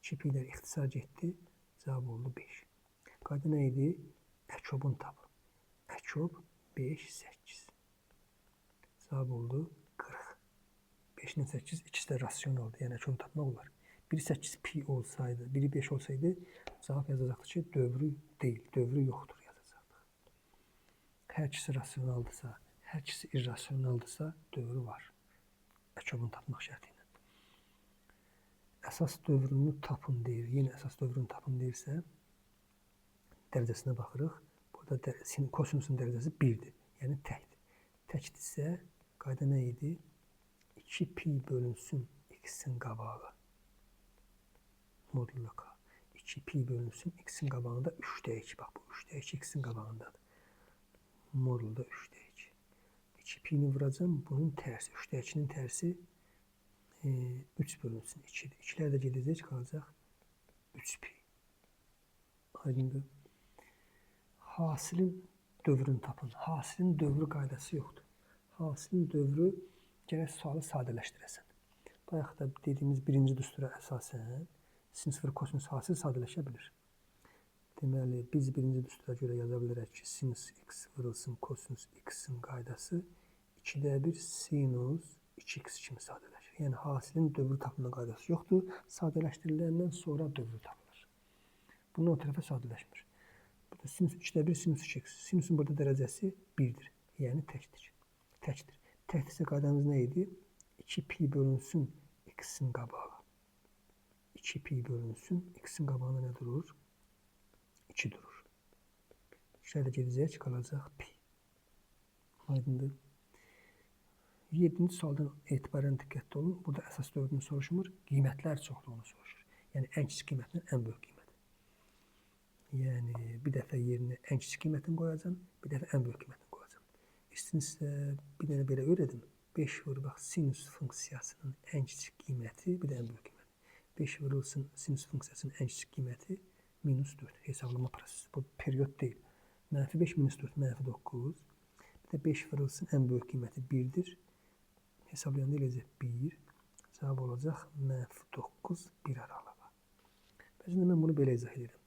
2 pi'lər ixtisar getdi, cavab oldu 5. Qayda nə idi? Əkobun tapın. Əkob 5, 8. Cavab oldu 40. 5 ilə 8 ikisi də rasionaldır. Yəni əkovunu tapmaq olar. Biri 8 pi olsaydı, biri 5 olsaydı cavab yazacaqdı ki, dövrü deyil, dövrü yoxdur yazacaqdıq. Hər ikisi rasionaldısa, hər ikisi irrasionaldısa dövrü var. Əkovunu tapmaq şərti ilə. Əsas dövrünü tapın deyir. Yenə əsas dövrünü tapın deyirsə, dərəcəsinə baxırıq. Burada kosinusun dərəcəsi 1-dir. Yəni təkdir. Təkdirsə, qayda nə idi? 2 pi bölünsün x-in qabağı. Modulda k. 2 pi bölünsün x-in qabağında 3-də 2. Bax, bu 3-də 2 x-in qabağındadır. Modulda 3-də 2. 2 pi-ni vuracam. Bunun tərsi, 3-də 2-nin tərsi 3 bölünsün 2-dir. 2-lər də gedəcək, qalacaq 3 pi. Aydındır. Hasilin dövrünü tapın. Hasilin dövrü qaydası yoxdur. Hasilin dövrü gərək sualı sadələşdirəsən. Bayaq da dediyimiz birinci düstura əsasən sinus və kosinus hasil sadələşə bilir. Deməli, biz birinci düstura görə yaza bilərik ki, sinus x vurulsun kosinus x-in qaydası 2-də 1 sinus 2x kimi sadələşir. Yəni, hasilin dövrü tapılma qaydası yoxdur. Sadələşdiriləndən sonra dövrü tapılır. Bunun o tərəfə sadələşmir. Burada sinus 2-də 1 sinus 2x. Sinusun burada dərəcəsi 1-dir. Yəni, təkdir. Təkdir. Təkdirsə qaydamız nə idi? 2 pi bölünsün x-in qabağı. 2 pi bölünsün x-in qabağında nə durur? 2 durur. 2-lər də gedəcək, qalacaq pi. Aydındır. 7-ci sualdan etibarən diqqətli olun. Burada əsas dövrünü soruşmur, qiymətlər çoxluğunu soruşur. Yəni, ən kiçik qiymətlə ən böyük qiymət. Yəni, bir dəfə yerinə ən kiçik qiymətini qoyacam, bir dəfə ən böyük qiymətini qoyacam. İstəyirsinizsə, bir dənə belə öyrədim. 5 vur, bax, sinus funksiyasının ən kiçik qiyməti, bir də ən böyük qiyməti. 5 vurulsun sinus funksiyasının ən kiçik qiyməti minus 4. Hesablama prosesi. Bu period deyil. Mənfi 5 minus 4, mənfi 9. Bir də 5 vurulsun ən böyük qiyməti 1-dir. Hesablayanda eləyəcək 1. Cavab olacaq mənfi 9, 1 aralığı. Bəzən mən bunu belə izah edirəm.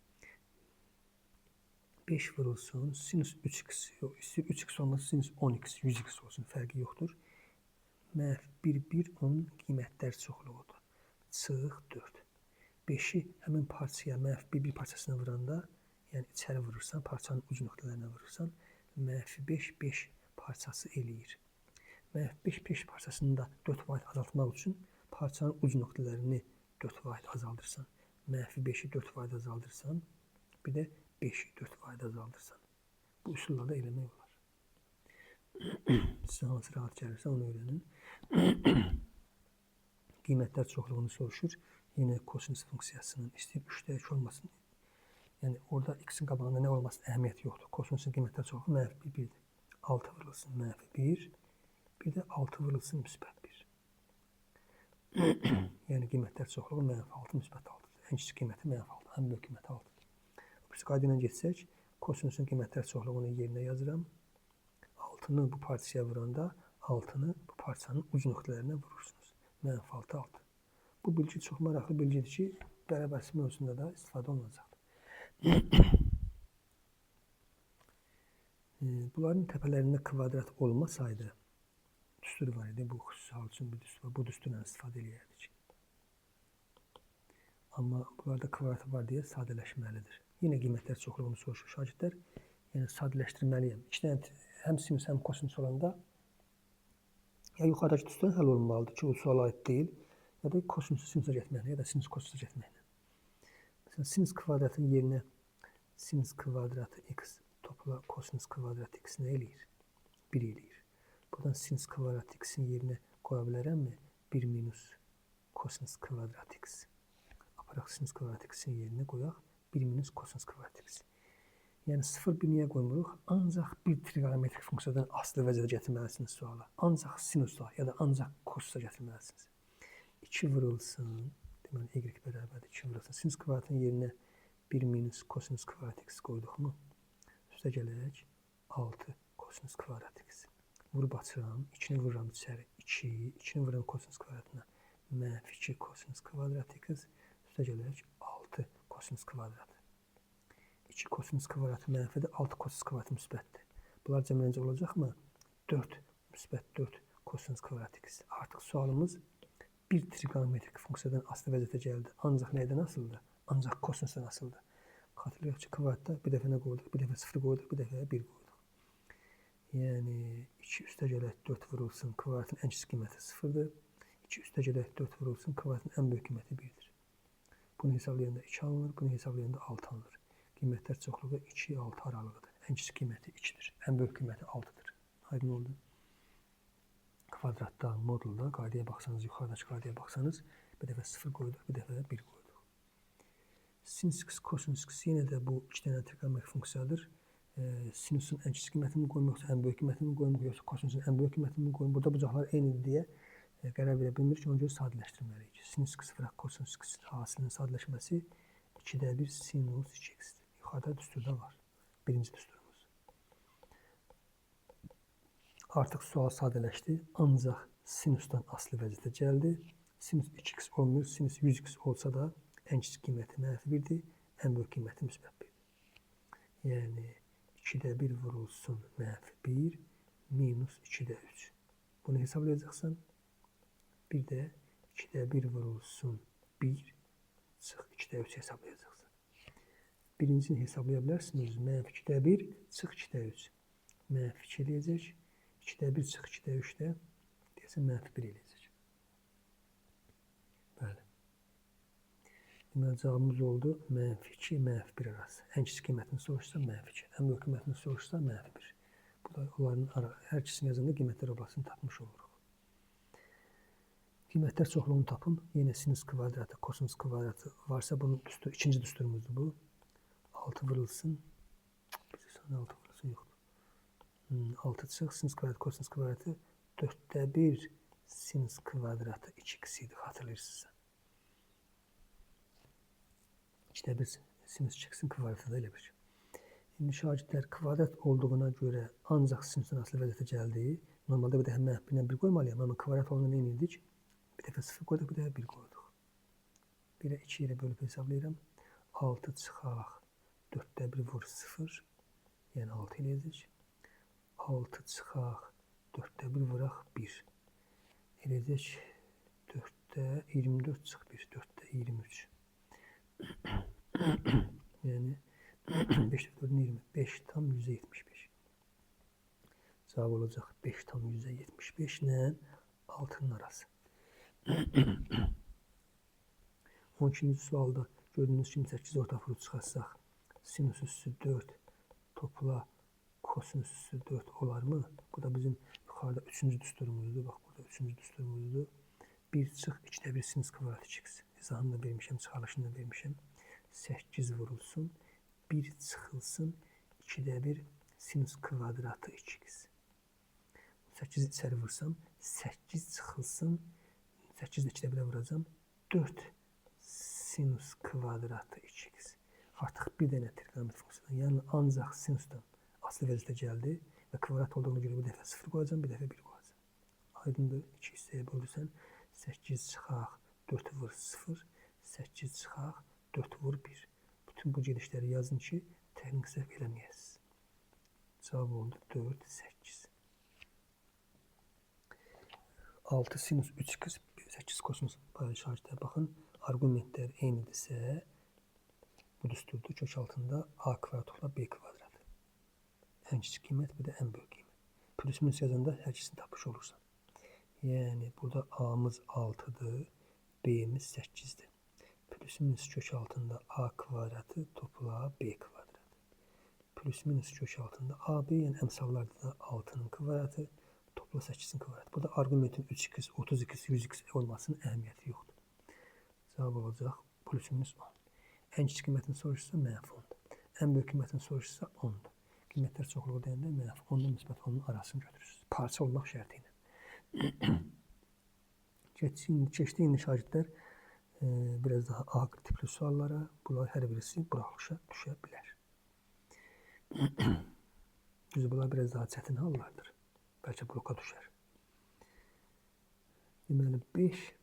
5 vurulsun sinus 3x, yox, istəyir 3x olmasın, sinus 10x, 100x olsun, fərqi yoxdur. Mənfi 1, 1 onun qiymətlər çoxluğudur. Çıx 4. 5-i həmin parçaya, mənfi 1, 1 parçasına vuranda, yəni içəri vurursan, parçanın uc nöqtələrinə vurursan, mənfi 5, 5 parçası eləyir. Mənfi 5, 5 parçasını da 4 vahid azaltmaq üçün parçanın uc nöqtələrini 4 vahid azaldırsan, mənfi 5-i 4 vahid azaldırsan, bir də 5-i 4 vahid azaldırsan. Bu üsulla da eləmək olar. Sizə hansı rahat gəlirsə onu öyrənin. Qiymətlər çoxluğunu soruşur. Yenə kosinus funksiyasının istəyir 3-də 2 olmasın. Yəni orada x-in qabağında nə olmasının əhəmiyyəti yoxdur. Kosinusun qiymətlər çoxluğu mənfi 1, 1-dir. 6 vurulsun mənfi 1, bir də 6 vurulsun müsbət 1. Yəni qiymətlər çoxluğu mənfi 6, müsbət 6-dır. Ən kiçik qiyməti mənfi 6, ən böyük qiyməti 6-dır. Birisi qayda ilə getsək, kosinusun qiymətlər çoxluğunu yerinə yazıram. 6-nı bu parçaya vuranda 6-nı bu parçanın uc nöqtələrinə vurursunuz. Mənfi 6, 6. Bu bilgi çox maraqlı bilgidir ki, bərabərsiz mövzusunda da istifadə olunacaqdır. Bunların təpələrində kvadrat olmasaydı, düstur var idi. Bu xüsusi hal üçün bir düstur var. Bu düsturla istifadə eləyərdik. Amma bunlarda kvadrat var deyə sadələşməlidir. Yenə qiymətlər çoxluğunu soruşur şagirdlər. Yəni sadələşdirməliyəm. İki dənə həm sinus, həm kosinus olanda ya yuxarıdakı düsturdan həll olunmalıdır ki, o suala aid deyil, ya da kosinusu sinusa getməklə, ya da sinus kosinusa getməklə. Məsələn, sinus kvadratın yerinə sinus kvadratı x topla kosinus kvadratı x nə eləyir? 1 eləyir. Buradan sinus kvadratı x-in yerinə qoya bilərəmmi? 1 minus kosinus kvadrat x. Aparaq sinus kvadrat x-in yerinə qoyaq 1 minus kosinus kvadrat x. Yəni 0,1 niyə qoymuruq? Ancaq bir trigonometrik funksiyadan asılı vəziyyətə gətirməlisiniz suala. Ancaq sinusa ya da ancaq kosusa gətirməlisiniz. 2 vurulsun, deməli y bərabərdir 2 vurulsun. Sinus kvadratın yerinə 1 minus kosinus kvadrat x qoyduqmu? Üstə gələk 6 kosinus kvadrat x. Vurub açıram, 2-ni vururam içəri 2, 2-ni vururam kosinus kvadratına mənfi 2 kosinus kvadrat x. Üstə gələk 6 kosinus kvadratı. 2 kosinus kvadratı mənfidir, 6 kosinus kvadratı müsbətdir. Bunlar cəmləncə olacaqmı? 4 müsbət 4 Kosinus kvadrat x. Artıq sualımız bir trigonometrik funksiyadan asılı vəziyyətə gəldi. Ancaq nədən asılıdır? Ancaq kosinusdan asılıdır. Xatırlayaq ki, kvadratda bir dəfə nə qoyduq? Bir dəfə 0 qoyduq, bir dəfə 1 qoyduq. Yəni 2 üstə gələk 4 vurulsun, kvadratın ən kiçik qiyməti 0-dır. 2 üstə gələk 4 vurulsun, kvadratın ən böyük qiyməti 1-dir. Bunu hesablayanda 2 alınır, bunu hesablayanda 6 alınır. Qiymətlər çoxluğu 2-6 aralığıdır. Ən kiçik qiyməti 2-dir, ən böyük qiyməti 6-dır. Aydın oldu. Kvadratda, modulda qaydaya baxsanız, yuxarıdakı qaydaya baxsanız, bir dəfə 0 qoyduq, bir dəfə 1 qoyduq. Sinus x, kosinus x yenə də bu iki dənə trigonometrik funksiyadır. Sinusun ən kiçik qiymətini qoyum, yoxsa ən böyük qiymətini qoyum, yoxsa kosinusun ən böyük qiymətini qoyum. Burada bucaqlar eynidir deyə qərar verə bilmirik ki, ona görə sadələşdirməliyik. Sinus x vuraq kosinus x hasilinin sadələşməsi 2-də 1 sinus 2x-dir. Yuxarıda düsturda var. Birinci düsturumuz. Artıq sual sadələşdi, ancaq sinusdan asılı vəziyyətə gəldi. Sinus 2x olmuyor, sinus 100x olsa da ən kiçik qiyməti mənfi 1-dir, ən böyük qiyməti müsbət 1-dir. Yəni 2-də 1 vurulsun mənfi 1 minus 2-də 3. Bunu hesablayacaqsan. Bir də 2-də 1 vurulsun 1 çıx 2-də 3 hesablayacaqsan. Birincisini hesablaya bilərsiniz. Mənfi 2-də 1 çıx 2-də 3. Mənfi 2 eləyəcək. 2-də 1 çıx 2-də 3 də deyəsən mənfi 1 eləyəcək. Bəli. Deməli, cavabımız oldu mənfi 2, mənfi 1 arası. Ən kiçik qiymətini soruşsa mənfi 2, ən böyük qiymətini soruşsa mənfi 1. Bu da onların hər ikisini yazanda qiymətlər oblasını tapmış oluruq. Qiymətlər çoxluğunu tapın. Yenə sinus kvadratı, kosinus kvadratı varsa bunun düstur, ikinci düsturumuzdur bu. 6 vurulsun. Bir saniyə 6 vurulsun yoxdur. 6 çıx, sinus kvadratı, kosinus kvadratı 4-də 1 sinus kvadratı 2x idi, xatırlayırsınızsa. 2-də 1 sinus 2x-in kvadratı da elə bir. İndi şagirdlər kvadrat olduğuna görə ancaq sinusdan asılı vəziyyətə gəldi. Normalda bir dəfə mənfi 1-lə 1 qoymalıyam, amma kvadrat olduğuna nə edirdik? Bir dəfə 0 qoyduq, bir dəfə 1 qoyduq. 1-ə 2 yerə bölüb hesablayıram. 6 çıxaq, 4-də 1 vur 0, yəni 6 eləyəcək. 6 çıxaq, 4-də 1 vuraq 1. Eləyəcək 4-də 24 çıx 1, 4-də 23. Yəni 5 dəfə 4-ün 20, 5 tam 175. Cavab olacaq 5 tam 175 ilə 6-nın arası. 12-ci sualda gördüyünüz kimi 8 orta vurub çıxarsaq, sinus üssü 4 topla kosinus üssü 4 olar mı? Bu da bizim yuxarıda 3-cü düsturumuzdur. Bax, burada 3-cü düsturumuzdur. 1 çıx 2-də 1 sinus kvadrat 2x. İzahını da vermişəm, çıxarılışını da vermişəm. 8 vurulsun, 1 çıxılsın, 2-də 1 sinus kvadratı 2x. 8-i içəri vursam, 8 çıxılsın, 8 də 2-də 1-ə vuracam, 4 sinus kvadratı 2x. Artıq bir dənə trigonometrik funksiyadan, yəni ancaq sinusdan asılı vəziyyətə gəldi və kvadrat olduğuna görə bir dəfə 0 qoyacam, bir dəfə 1 qoyacam. Aydındır, 2 hissəyə bölürsən, 8 çıxaq, 4 vur 0, 8 çıxaq, 4 vur 1. Bütün bu gedişləri yazın ki, texnik səhv eləməyəsiniz. Cavab oldu 4, 8. 6 sinus 3x, 8 kosinus şagirdlər baxın, arqumentlər eynidirsə, bu düsturdur. Kök altında a kvadrat topla b kvadrat. Ən kiçik qiymət, bir də ən böyük qiymət. Plus minus yazanda hər ikisini tapmış olursan. Yəni burada a-mız 6-dır, b-miz 8-dir. Plus minus kök altında a kvadratı topla b kvadrat. Plus minus kök altında a, b, yəni əmsallarda da 6-nın kvadratı topla 8-in kvadratı. Burada arqumentin 3x, 30x, 100x olmasının əhəmiyyəti yoxdur. Cavab olacaq plus minus 10. Ən kiçik qiymətini soruşsa mənfi 10-dur. Ən böyük qiymətini soruşsa 10-dur. Qiymətlər çoxluğu deyəndə mənfi 10-dan müsbət 10-un arasını götürürsünüz. Parça olmaq şərti ilə. Keçdi indi şagirdlər biraz daha ağır tipli suallara. Bunlar hər birisi buraxılışa düşə bilər. Düzdür, bunlar biraz daha çətin hallardır. Bəlkə bloka düşər. Deməli 5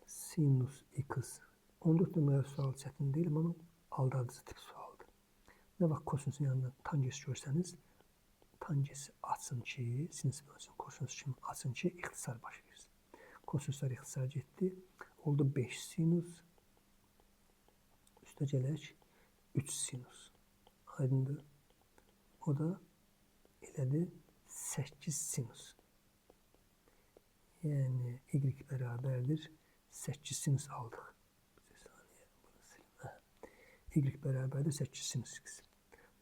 sinus x. 14 nömrəli sual çətin deyil, amma aldadıcı tip sualdır. Nə vaxt kosinusun yanında tangens görsəniz, Tangesi açın ki, sinus bölünsün kosinus kimi açın ki, ixtisar baş versin. Kosinuslar ixtisar getdi. Oldu 5 sinus. Üstə gələk 3 sinus. Aydındır. O da elədi 8 sinus. Yəni y bərabərdir 8 sinus aldıq. Bir saniyə, bunu silim. Y bərabərdir 8 sinus x.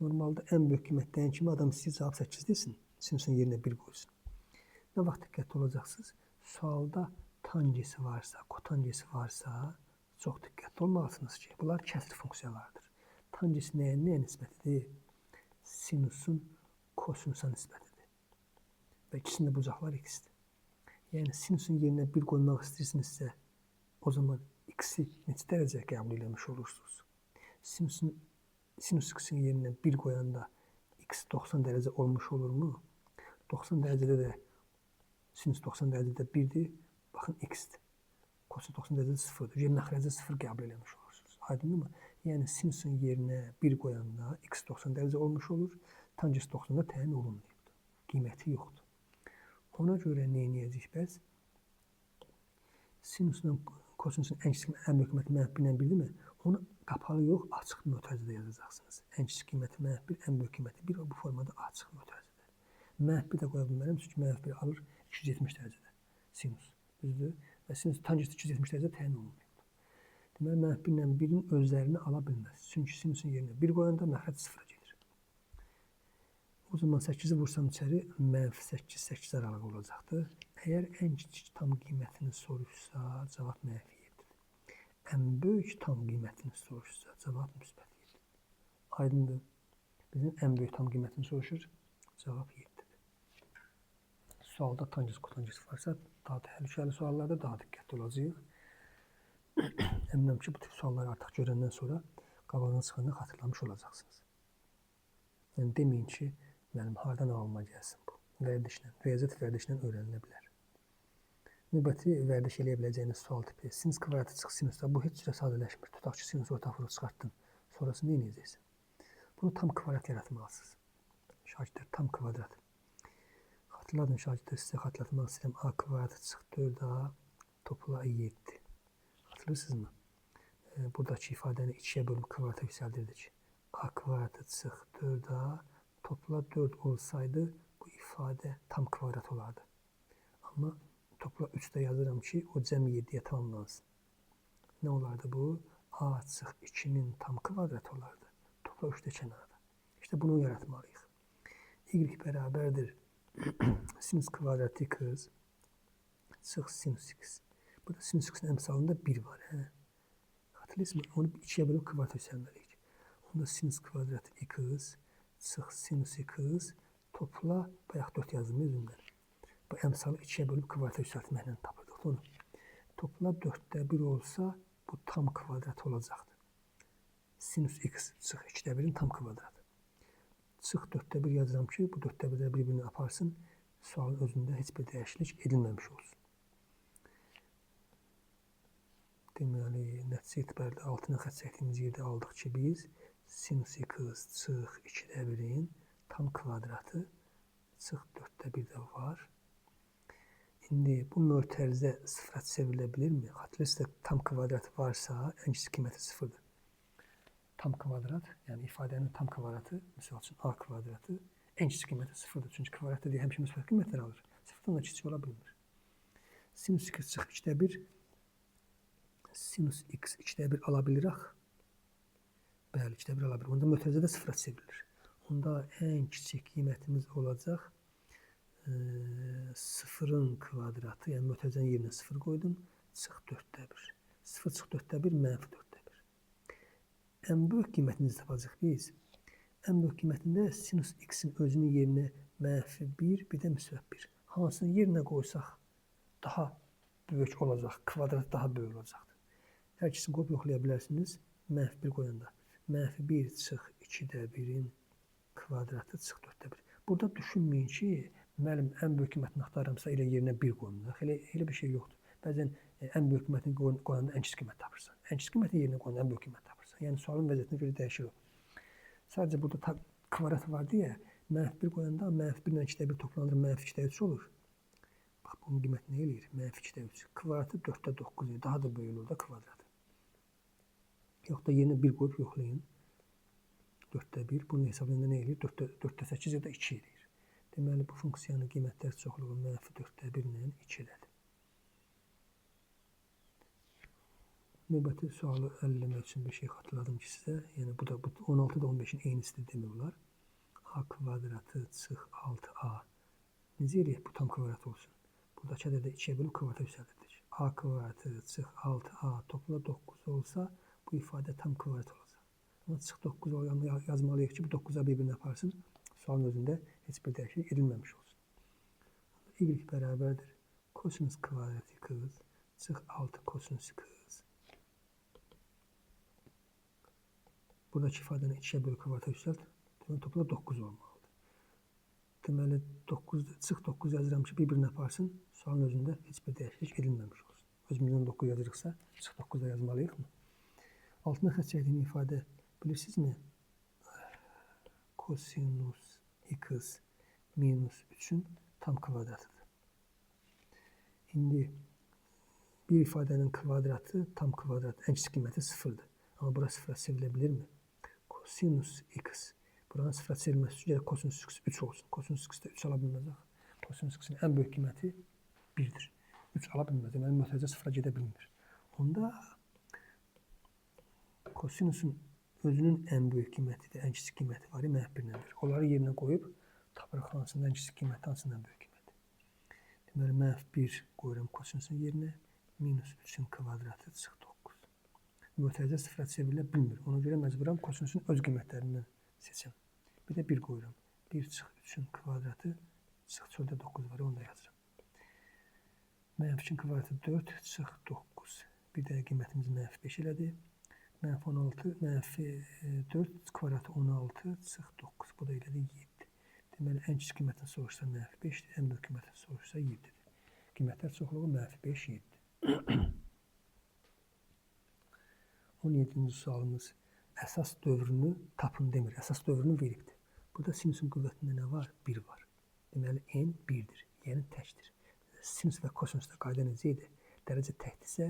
Normalda ən böyük qiymət deyən kimi adam istəyir cavab 8 desin. Sinusun yerinə 1 qoysun. Nə vaxt diqqətli olacaqsınız? Sualda tangesi varsa, kotangesi varsa çox diqqətli olmalısınız ki, bunlar kəsr funksiyalarıdır. Tangesi nəyə nisbətidir? Sinusun kosinusa nisbətidir. Və ikisinin də bucaqları x-dir. Yəni sinusun yerinə 1 qoymaq istəyirsinizsə, o zaman x-i neçə dərəcə qəbul eləmiş olursunuz? Sinus x-in yerinə 1 qoyanda x 90 dərəcə olmuş olurmu? 90 dərəcədə də sinus 90 dərəcədə 1-dir. Baxın x-dir. Kosinus 90 dərəcədə 0-dır. Yəni məxrəcə 0 qəbul eləmiş olursunuz. Aydındır mı? Yəni sinusun yerinə 1 qoyanda x 90 dərəcə olmuş olur. Tangens 90-da təyin olunmayıbdır. Qiyməti yoxdur. Ona görə nə edəcəyik bəs? Sinusun kosinusun ən kiçik ən böyük qiyməti mənfi 1 ilə 1-dirmi? Onu qapalı yox, açıq mötərizədə yazacaqsınız. Ən kiçik qiyməti mənfi 1, ən böyük qiyməti 1 bu formada açıq mötərizədə. Mənfi 1 də qoya bilmərəm, çünki mənfi 1 alır 270 dərəcədə sinus. Düzdür? Və sinus tangens 270 dərəcədə təyin olunmayıbdır. Deməli, mənfi 1 ilə 1-in özlərini ala bilməz. Çünki sinusun yerinə 1 qoyanda məxrəc 0-a gedir. O zaman 8-i vursam içəri, mənfi 8, 8 aralığı olacaqdır. Əgər ən kiçik tam qiymətini soruşsa, cavab mənfi 7-dir. Ən böyük tam qiymətini soruşsa, cavab müsbət 7-dir. Aydındır. Bizim ən böyük tam qiymətini soruşur, cavab 7-dir. Sualda tangens, kotangens varsa, daha təhlükəli suallarda daha diqqətli olacağıq. Əminəm ki, bu tip sualları artıq görəndən sonra qabağına çıxanda xatırlamış olacaqsınız. Yəni deməyin ki, mənim hardan ağlıma gəlsin bu. Vərdişlə, riyaziyyat vərdişlə öyrənilə bilər. Növbəti vərdiş eləyə biləcəyiniz sual tipi. Sinus kvadratı çıx sinusda. Bu heç cürə sadələşmir. Tutaq ki, sinus ortaq vurub çıxartdın. Sonrası nə edəcəksən? Bunu tam kvadrat yaratmalısınız. Şagirdlər, tam kvadrat. Xatırladın şagirdlər, sizə xatırlatmaq istəyirəm. A kvadratı çıx 4A topla 7. Xatırlayırsınızmı? Buradakı ifadəni 2-yə bölüb kvadrata yüksəldirdik. A kvadratı çıx 4A topla 4 olsaydı bu ifadə tam kvadrat olardı. Amma topla 3 də yazıram ki, o cəm 7-yə tamamlansın. Nə olardı bu? A çıx 2-nin tam kvadratı olardı. Topla 3 də kənarda. İşte bunu yaratmalıyıq. Y bərabərdir sinus kvadratı x çıx sinus x. Burada sinus x-in əmsalında 1 var. Hə? Xatırlayırsınız mı? Onu 2-yə bölüb kvadrata yüksəlməliyik. Onda sinus kvadratı x çıx sinus x topla, bayaq 4 yazdım özümdən. Bu əmsalı 2-yə bölüb kvadrata yüksəltməklə tapırdıq onu. Topla 4-də 1 olsa bu tam kvadrat olacaqdır. Sinus x çıx 2-də 1-in tam kvadratı. Çıx 4-də 1 yazıram ki, bu 4-də 1-də bir-birini aparsın. Sualın özündə heç bir dəyişiklik edilməmiş olsun. Deməli, nəticə etibarilə altına xətt çəkdiyimiz yerdə aldıq ki, biz sinus x çıx 2-də 1-in tam kvadratı çıx 4-də 1 də var. İndi bu mötərizə sıfıra çevrilə bilirmi? Xatırlayırsınız, tam kvadrat varsa, ən kiçik qiyməti sıfırdır. Tam kvadrat, yəni ifadənin tam kvadratı, misal üçün a kvadratı ən kiçik qiyməti sıfırdır. Çünki kvadrat dediyi həmişə müsbət qiymətlər alır. Sıfırdan da kiçik ola bilmir. Sinus x çıx 2-də 1, sinus x 2-də 1 ala bilir axı. Bəli, 2-də 1 ala bilir. Onda mötərizə də sıfıra çevrilir. Onda ən kiçik qiymətimiz olacaq 0-ın kvadratı, yəni mötərizənin yerinə 0 qoydum, çıx 4-də 1. 0 çıx 4-də 1, mənfi 4-də 1. Ən böyük qiymətimizi tapacaq biz. Ən böyük qiymətində sinus x-in özünün yerinə mənfi 1, bir də müsbət 1. Hansını yerinə qoysaq daha böyük olacaq, kvadrat daha böyük olacaqdır. Hər ikisini qoyub yoxlaya bilərsiniz. Mənfi 1 qoyanda. Mənfi 1 çıx 2-də 1-in kvadratı çıx 4-də 1. Burada düşünməyin ki, müəllim ən böyük qiymətini axtarıramsa elə yerinə 1 qoyum. Elə bir şey yoxdur. Bəzən ən böyük qiymətini qoyanda ən kiçik qiymət tapırsan. Ən kiçik qiymətin yerinə qoyanda ən böyük qiymət tapırsan. Yəni sualın vəziyyətinə görə dəyişir o. Sadəcə burada kvadrat var deyə Mənfi 1 qoyanda mənfi 1 ilə 2-də 1 toplanır, mənfi 2-də 3 olur. Bax, bunun qiyməti nə eləyir? Mənfi 2-də 3. Kvadratı 4-də 9 eləyir. Daha da böyük olur da kvadratı. Yox da yerinə 1 qoyub yoxlayın. 4-də 1. Bunu hesablayanda nə eləyir? 4-də 8 ya da 2 eləyir. Deməli, bu funksiyanın qiymətlər çoxluğu mənfi 4-də 1 ilə 2 elədi. Növbəti sualı həll eləmək üçün bir şey xatırladım ki sizə. Yəni, bu da bu 16 da 15-in eynisidir demək olar. A kvadratı çıx 6A. Necə eləyək bu tam kvadrat olsun? Buradakı ədədə 2-yə bölüb kvadrata yüksəldirdik. A kvadratı çıx 6A topla 9 olsa, bu ifadə tam kvadrat olacaq. Amma çıx 9 yazmalıyıq ki, bu 9-a bir-birinə aparsın. Sualın özündə heç bir dəyişiklik edilməmiş olsun. Y bərabərdir. Kosinus kvadrat x çıx 6 kosinus x. Buradakı ifadəni 2-yə bölüb kvadrata yüksəlt. Deməli, topla 9 olmalıdır. Deməli, 9, çıx 9 yazıram ki, bir-birinə aparsın. Sualın özündə heç bir dəyişiklik edilməmiş olsun. Özümüzdən 9 yazırıqsa, çıx 9 da yazmalıyıq mı? Altına xətt çəkdiyim ifadə bilirsinizmi? Kosinus x minus 3-ün tam kvadratıdır. İndi bir ifadənin kvadratı tam kvadrat, ən kiçik qiyməti 0-dır. Amma bura sıfıra çevrilə bilirmi? Kosinus x. Buranın sıfıra çevrilməsi üçün gərək kosinus x 3 olsun. Kosinus x də 3 ala bilməz axı. Kosinus x-in ən böyük qiyməti 1-dir. 3 ala bilməz. Deməli, mötərizə sıfıra gedə bilmir. Onda kosinusun özünün ən böyük qiyməti də, ən kiçik qiyməti var, mənfi 1 ilə 1. Onları yerinə qoyub tapırıq hansından ən kiçik qiyməti, hansından böyük qiyməti. Deməli, mənfi 1 qoyuram kosinusun yerinə, minus 3-ün kvadratı çıx 9. Mötərizə sıfıra çevrilə bilmir. Ona görə məcburam kosinusun öz qiymətlərindən seçəm. Bir də 1 qoyuram. 1 çıx 3-ün kvadratı çıx çöldə 9 var, onu da yazıram. Mənfi 2-in kvadratı 4 çıx 9. Bir də qiymətimiz mənfi 5 elədi. Mənfi 16, mənfi 4 kvadratı 16 çıx 9. Bu da elədi 7. Deməli, ən kiçik qiymətini soruşsa mənfi 5-dir, ən böyük qiymətini soruşsa 7-dir. Qiymətlər çoxluğu mənfi 5, 7. 17-ci sualımız əsas dövrünü tapın demir. Əsas dövrünü veribdir. Burada sinusun qüvvətində nə var? 1 var. Deməli, n 1-dir. Yəni təkdir. Sinus və kosinusda qayda necə idi? Dərəcə təkdirsə,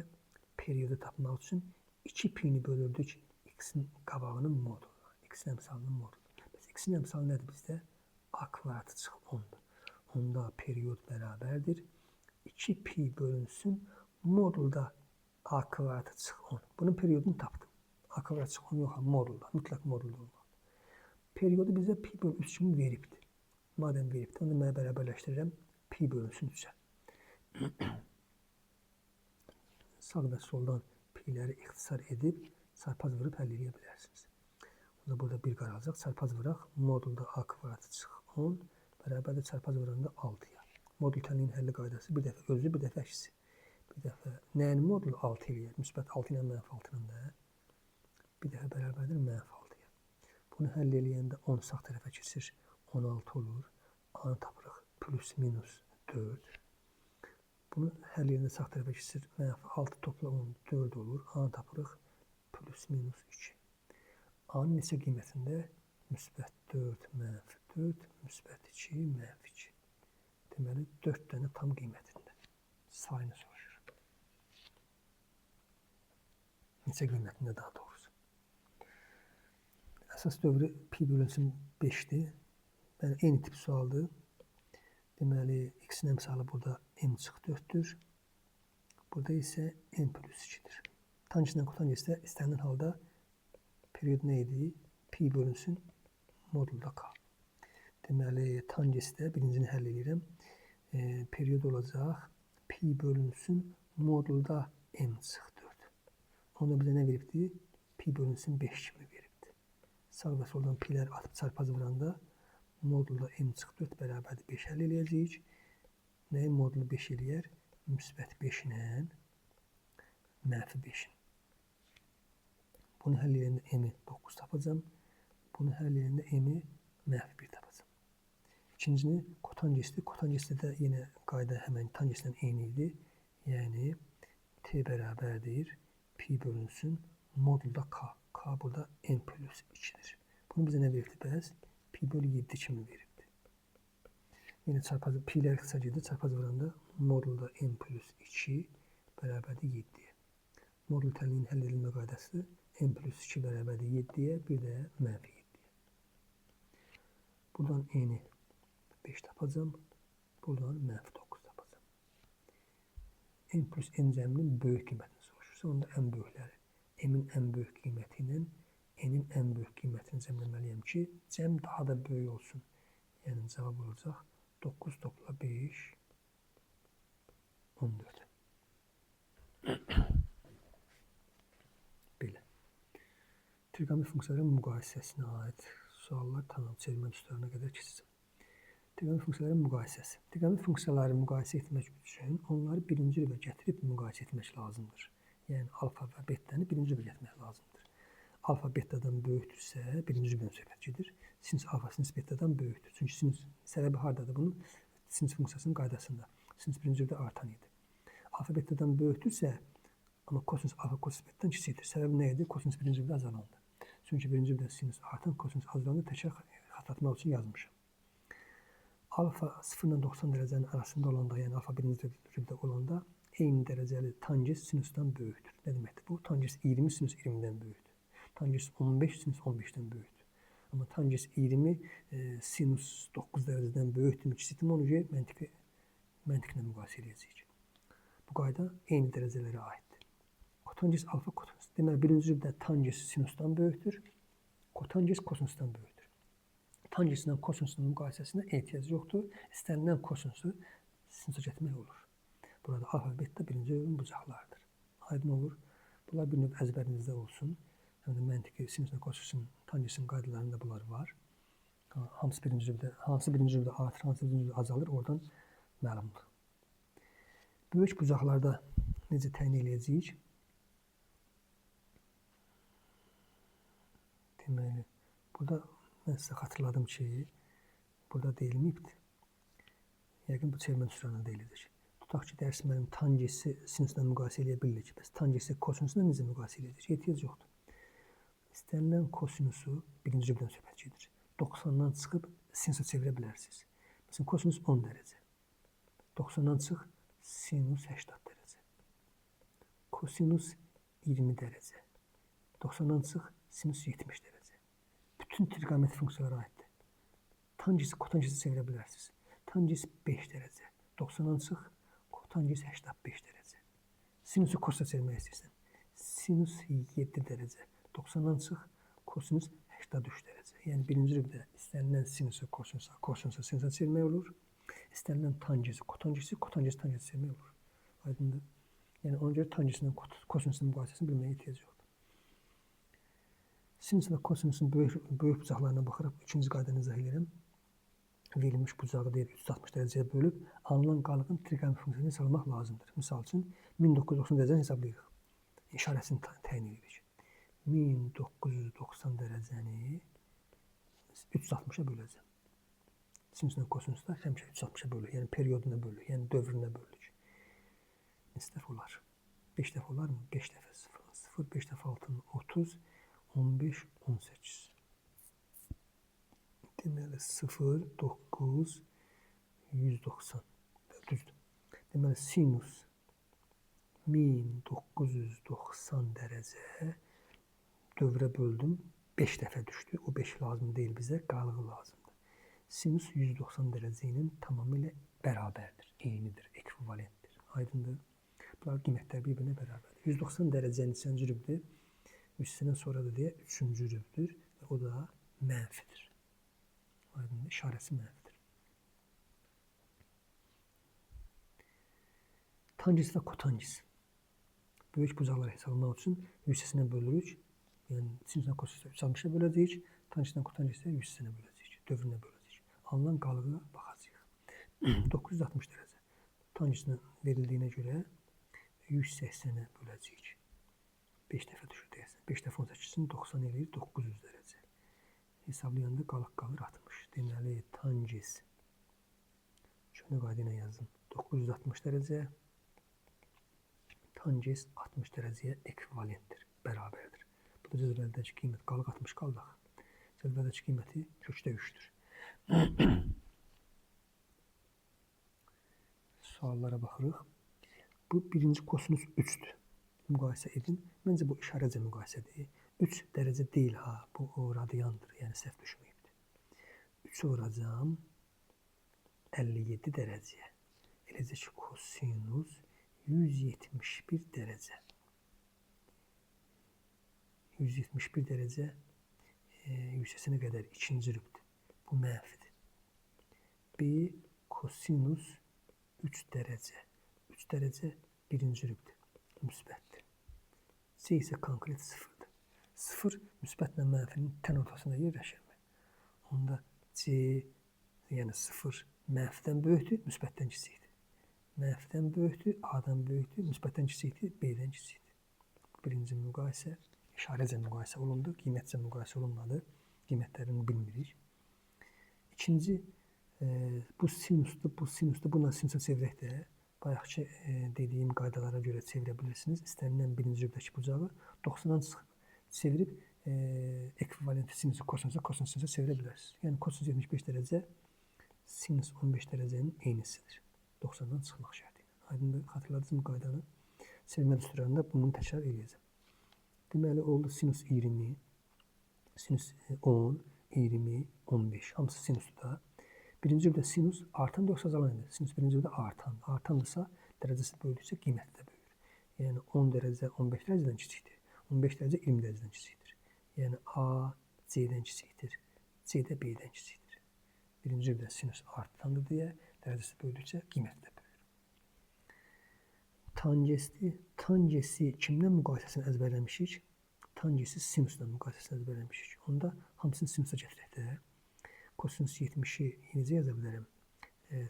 periodu tapmaq üçün 2 pi-ni bölürdük x-in qabağının moduluna. X-in əmsalının modulu. Bəs x-in əmsalı nədir bizdə? A kvadratı çıx 10-dur. Onda period bərabərdir. 2 pi bölünsün modulda A kvadratı çıx 10. Bunun periodunu tapdım. A kvadratı çıx 10 yox, modulda, mütləq modulda olmalıdır. Periodu bizə pi bölü 3 kimi veribdir. Madəm veribdir, onu da mənə bərabərləşdirirəm pi bölünsün 3-ə. Sağ və soldan piləri ixtisar edib çarpaz vurub həll edə bilərsiniz. Onda burada 1 qaralacaq. Çarpaz vuraq. Modulda A kvadratı çıx 10 bərabərdir çarpaz vuranda 6-ya. Modul tənliyin həlli qaydası bir dəfə özü, bir dəfə əksi. Bir dəfə nəyin modulu 6 eləyər? Müsbət 6 ilə mənfi 6-nın da. Bir dəfə bərabərdir mənfi 6-ya. Bunu həll eləyəndə 10 sağ tərəfə keçir. 16 olur. A-nı tapırıq. Plus minus 4. Bunu həll eləyəndə sağ tərəfə keçir. Mənfi 6 topla 10, 4 olur. A-nı tapırıq. Plus minus 2. A-nın neçə qiymətində? Müsbət 4, mənfi 4, müsbət 2, mənfi 2. Deməli, 4 dənə tam qiymətində. Sayını soruşur. Neçə qiymətində daha doğrusu. Əsas dövrü pi bölünsün 5-dir. Yəni, eyni tip sualdır. Deməli, x-in əmsalı burada m çıx 4-dür. Burada isə m plus 2-dir. Tangeslə kotangesdə istənilən halda period nə idi? Pi bölünsün modulda k. Deməli, tangesdə birincini həll edirəm. Period olacaq. Pi bölünsün modulda m çıx 4. Onda bizə nə veribdi? Pi bölünsün 5 kimi veribdi. Sağ və soldan piləri atıb çarpaz vuranda modulda m çıx 4 bərabərdir 5 həll eləyəcəyik. Nəyin modulu 5 eləyər? Müsbət 5 ilə mənfi 5-in. Bunu həll eləyəndə m-i 9 tapacağam. Bunu həll eləyəndə m-i mənfi 1 tapacağam. İkincini kotangesdir. Kotangesdə də yenə qayda həmən tangeslə eyni idi. Yəni t bərabərdir pi bölünsün modulda k. K burada n plus 2-dir. Bunu bizə nə veribdi bəs? Pi bölü 7 kimi veribdi. Yenə çarpaz, pi-lər ixtisar gedir. Çarpaz vuranda modulda n plus 2 bərabərdir 7-yə. Modul tənliyinin həll edilmə qaydası n plus 2 bərabərdir 7-yə, bir də mənfi 7-yə. Buradan n-i 5 tapacam, buradan mənfi 9 tapacam. N plus n cəminin böyük qiymətini soruşursa, onda ən böyükləri, m-in ən böyük qiyməti ilə n-in ən böyük qiymətini cəmləməliyəm ki, cəm daha da böyük olsun. Yəni cavab olacaq 9 topla 5, 14. Belə. Trigonometrik funksiyaların müqayisəsinə aid suallar tamam çevirmə düsturuna qədər keçəcəm. Trigonometrik funksiyaların müqayisəsi. Trigonometrik funksiyaları müqayisə etmək üçün onları birinci rübə gətirib müqayisə etmək lazımdır. Yəni alfa və betanı birinci rübə gətirmək lazımdır. Alfa betadan böyükdürsə, birinci rübədən söhbət gedir. Sinus alfa sinus betadan böyükdür. Çünki sinus səbəbi hardadır bunun? Sinus funksiyasının qaydasında. Sinus birinci rübədə artan idi. Alfa betadan böyükdürsə, amma kosinus alfa kosinus betadan kiçikdir. Səbəbi nə idi? Kosinus birinci rübədə azalandı. Çünki birinci rübədə sinus artan, kosinus azalandı. Təkrar xatırlatmaq üçün yazmışam. Alfa 0 ilə 90 dərəcənin arasında olanda, yəni alfa birinci rübədə olanda eyni dərəcəli tangens sinusdan böyükdür. Nə deməkdir bu? Tangens 20 sinus 20-dən böyükdür. Tangens 15 sinus 15-dən böyükdür. Amma tangens 20 sinus 9 dərəcədən böyükdür, kiçikdir, onu ki, məntiqlə müqayisə edəcəyik. Bu qayda eyni dərəcələrə aiddir. Kotangens alfa kotangens. Deməli, birinci rübədə tangens sinusdan böyükdür, kotangens kosinusdan böyükdür. Tangeslə kosinusun müqayisəsinə ehtiyac yoxdur. İstənilən kosinusu sinusa gətirmək olur. Burada alfa və beta birinci rübənin bucaqlarıdır. Aydın olur. Bunlar bir növ əzbərinizdə olsun. Həm də məntiqi sinusla kosinusun, tangensin qaydalarında bunlar var. Hansı birinci rübədə, hansı birinci rübədə artır, hansı birinci rübədə azalır, oradan məlumdur. Böyük bucaqlarda necə təyin eləyəcəyik? Deməli, burada mən sizə xatırladım ki, burada deyilməyibdir. Yəqin bu çevirmə düsturunda deyiləcək. Tutaq ki, dərs mənim tangesi sinusla müqayisə eləyə bilirik. Bəs tangesi kosinusla necə müqayisə eləyəcək? Ehtiyac yoxdur. İstənilən kosinusu birinci rübədən söhbət gedir. 90-dan çıxıb sinusa çevirə bilərsiniz. Məsələn, kosinus 10 dərəcə. 90-dan çıx sinus 80 dərəcə. Kosinus 20 dərəcə. 90-dan çıx sinus 70 dərəcə. Bütün trigonometrik funksiyalara aiddir. Tangesi, kotangesi çevirə bilərsiniz. Tangens 5 dərəcə. 90-dan çıx kotangens 85 dərəcə. Sinusu kosa çevirmək istəyirsən. Sinus 7 dərəcə. 90-dan çıx kosinus 83 dərəcə. Yəni birinci rübədə istənilən sinusu kosinusa, kosinusa sinusa çevirmək olur. İstənilən tangesi, kotangesi, kotangesi tangesi çevirmək olur. Aydındır. Yəni ona görə tangesindən kosinusun müqayisəsini bilməyə ehtiyac yoxdur. Sinus və kosinusun böyük bucaqlarına baxaraq ikinci qaydanı izah edirəm. Verilmiş bucağı deyir 360 dərəcəyə bölüb alınan qalığın trigonometrik funksiyasını hesablamaq lazımdır. Misal üçün 1990 dərəcəni hesablayırıq. İşarəsini təyin edirik. 1990 dərəcəni 360-a böləcəm. Sinusla kosinusda həmişə 360-a bölürük. Yəni perioduna bölürük, yəni dövrünə bölürük. Neçə dəfə olar? 5 dəfə olarmı? 5 dəfə 0, 0, 5 dəfə 6, 30, 15, 18. Deməli 0, 9, 190. Düzdür. Deməli sinus 1990 dərəcə dövrə böldüm. 5 dəfə düşdü. O 5 lazım deyil bizə, qalığı lazımdır. Sinus 190 dərəcə ilə tamamilə bərabərdir, eynidir, ekvivalentdir. Aydındır? Bunlar qiymətlər bir-birinə bərabərdir. 190 dərəcə neçənci rübdür? Üstündən sonra da deyə 3-cü rübdür və o da mənfidir. Aydındır? İşarəsi mənfidir. Tangens və kotangens. Böyük bucaqları hesablamaq üçün hissəsinə bölürük. Yəni sinusla kosinusa 360-a böləcəyik, tangeslə kotangesə hissəsinə böləcəyik, dövrünə böləcəyik. Alınan qalığa baxacağıq. 960 dərəcə. Tangesinə verildiyinə görə 180-ə böləcəyik. 5 dəfə düşür deyəsən. 5 dəfə 18-in 90 eləyir 900 dərəcə. Hesablayanda qalıq qalır 60. Deməli, tanges köhnə qayda ilə yazdım. 960 dərəcə tanges 60 dərəcəyə ekvivalentdir, bərabərdir. Bu da cədvəldəki qiymət qalıq 60 qaldı axı. Cədvəldəki qiyməti kökdə 3-dür. Suallara baxırıq. Bu birinci kosinus 3-dür. Müqayisə edin. Məncə bu işarəcə müqayisədir. 3 dərəcə deyil ha, bu o radiandır. Yəni səhv düşməyibdir. 3-ü vuracağam 57 dərəcəyə. Eləcə ki, kosinus 171 dərəcə. 171 dərəcə yüksəsinə qədər ikinci rübdür. Bu mənfidir. B kosinus 3 dərəcə. 3 dərəcə birinci rübdür. Müsbətdir. C isə konkret 0-dır. 0 müsbətlə mənfinin tən ortasında yerləşirmi? Onda C, yəni 0 mənfidən böyükdür, müsbətdən kiçikdir. Mənfidən böyükdür, A-dan böyükdür, müsbətdən kiçikdir, B-dən kiçikdir. Bu birinci müqayisə. İşarəcə müqayisə olundu, qiymətcə müqayisə olunmadı. Qiymətlərini bilmirik. İkinci, bu sinusdur, bu sinusdur. Bununla sinusa çevirək də. Bayaqki dediyim qaydalara görə çevirə bilirsiniz. İstənilən birinci rübdəki bucağı 90-dan çıxıb çevirib ekvivalent sinusu kosinusa, kosinus sinusa çevirə bilərsiniz. Yəni kosinus 75 dərəcə sinus 15 dərəcənin eynisidir. 90-dan çıxmaq şərti ilə. Aydındır, xatırladınız mı qaydanı? Çevirmə düsturlarında bunu təkrar eləyəcəm. Deməli, oldu sinus 20, sinus 10, 20, 15. Hamısı sinusdur da. Birinci rübdə sinus artan yoxsa azalan idi? Sinus birinci rübdə artan. Artandırsa, dərəcəsi böyüdükcə qiyməti də böyüyür. Yəni 10 dərəcə 15 dərəcədən kiçikdir. 15 dərəcə 20 dərəcədən kiçikdir. Yəni A C-dən kiçikdir. C də B-dən kiçikdir. Birinci rübdə sinus artandır deyə dərəcəsi böyüdükcə qiyməti də böyüyür. Tangesdir. Tangesi kimdən müqayisəsini əzbərləmişik? Tangesi sinusla müqayisəsini əzbərləmişik. Onda hamısını sinusa gətirək də. Kosinus 70-i necə yaza bilərəm?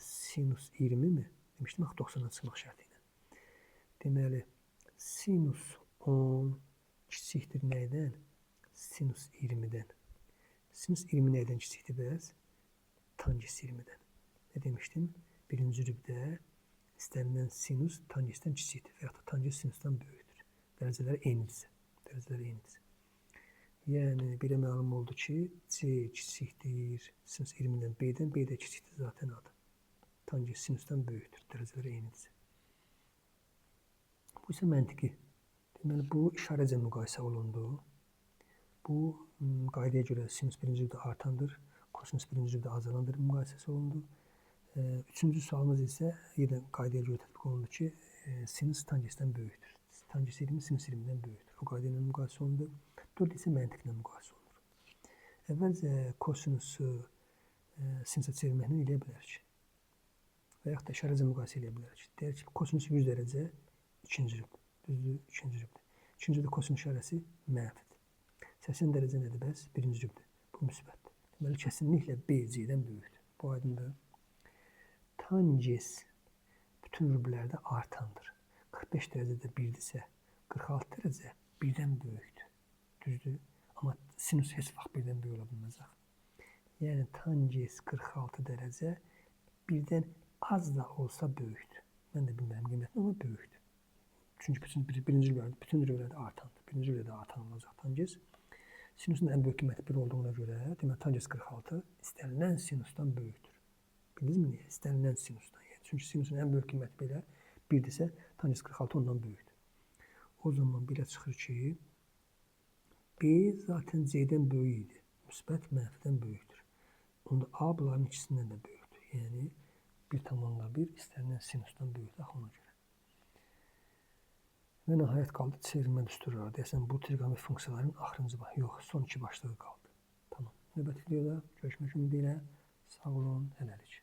Sinus 20 mi? Demişdim axı 90-dan çıxmaq şərti ilə. Deməli, sinus 10 kiçikdir nəydən? Sinus 20-dən. Sinus 20 nəydən kiçikdir bəs? Tanges 20-dən. Nə demişdim? Birinci rübdə istənilən sinus tangesdən kiçikdir və yaxud da tanges sinusdan böyükdür. Dərəcələri eynidirsə. Dərəcələri eynidirsə. Yəni, belə məlum oldu ki, C kiçikdir sinus 20-dən B-dən, B də kiçikdir zaten A-dan. Tanges sinusdan böyükdür, dərəcələri eynidirsə. Bu isə məntiqi. Deməli, bu işarəcə müqayisə olundu. Bu, qaydaya görə sinus birinci rübdə artandır, kosinus birinci rübdə azalandır müqayisəsi olundu. Üçüncü sualımız isə yenə qaydaya görə tətbiq olundu ki, sinus tangesdən böyükdür. Tanges 20 sinus 20-dən böyükdür. O qayda ilə müqayisə olundu. 4 isə məntiqlə müqayisə olunur. Əvvəlcə kosinusu sinusa çevirməklə eləyə bilərik. Və yaxud da işarəcə müqayisə eləyə bilərik. Deyək ki, kosinus 100 dərəcə ikinci rübdür. Düzdür, ikinci rübdür. İkinci rübdə kosinus işarəsi mənfidir. 80 dərəcə nədir bəs? Birinci rübdür. Bu müsbətdir. Deməli, kəsinliklə B C-dən böyükdür. Bu aydındır. Tanges bütün rüblərdə artandır. 45 dərəcədə 1-dirsə, 46 dərəcə 1-dən böyükdür. Düzdür? Amma sinus heç vaxt 1-dən böyük ola bilməz axı. Yəni, tanges 46 dərəcə 1-dən az da olsa böyükdür. Mən də bilmirəm qiymətini, amma böyükdür. Çünki bütün, birinci rüblərdə, bütün rüblərdə artandır. Birinci rüblərdə artan olacaq tanges. Sinusun ən böyük qiyməti 1 olduğuna görə, deməli, tanges 46 istənilən sinusdan böyükdür. Bildinizmi niyə? İstənilən sinusdan. Yəni, çünki sinusun ən böyük qiyməti belə 1-dirsə, tanges 46 ondan böyükdür. O zaman belə çıxır ki, B zaten C-dən böyük idi. Müsbət mənfidən böyükdür. Onda A bunların ikisindən də böyükdür. Yəni 1,1 istənilən sinusdan böyükdür axı ona görə. Və nəhayət qaldı çevirmə düsturları. Deyəsən bu trigonometrik funksiyaların axırıncı baş, yox, son iki başlığı qaldı. Tamam. Növbəti videoda görüşmək ümidi ilə sağ olun, hələlik.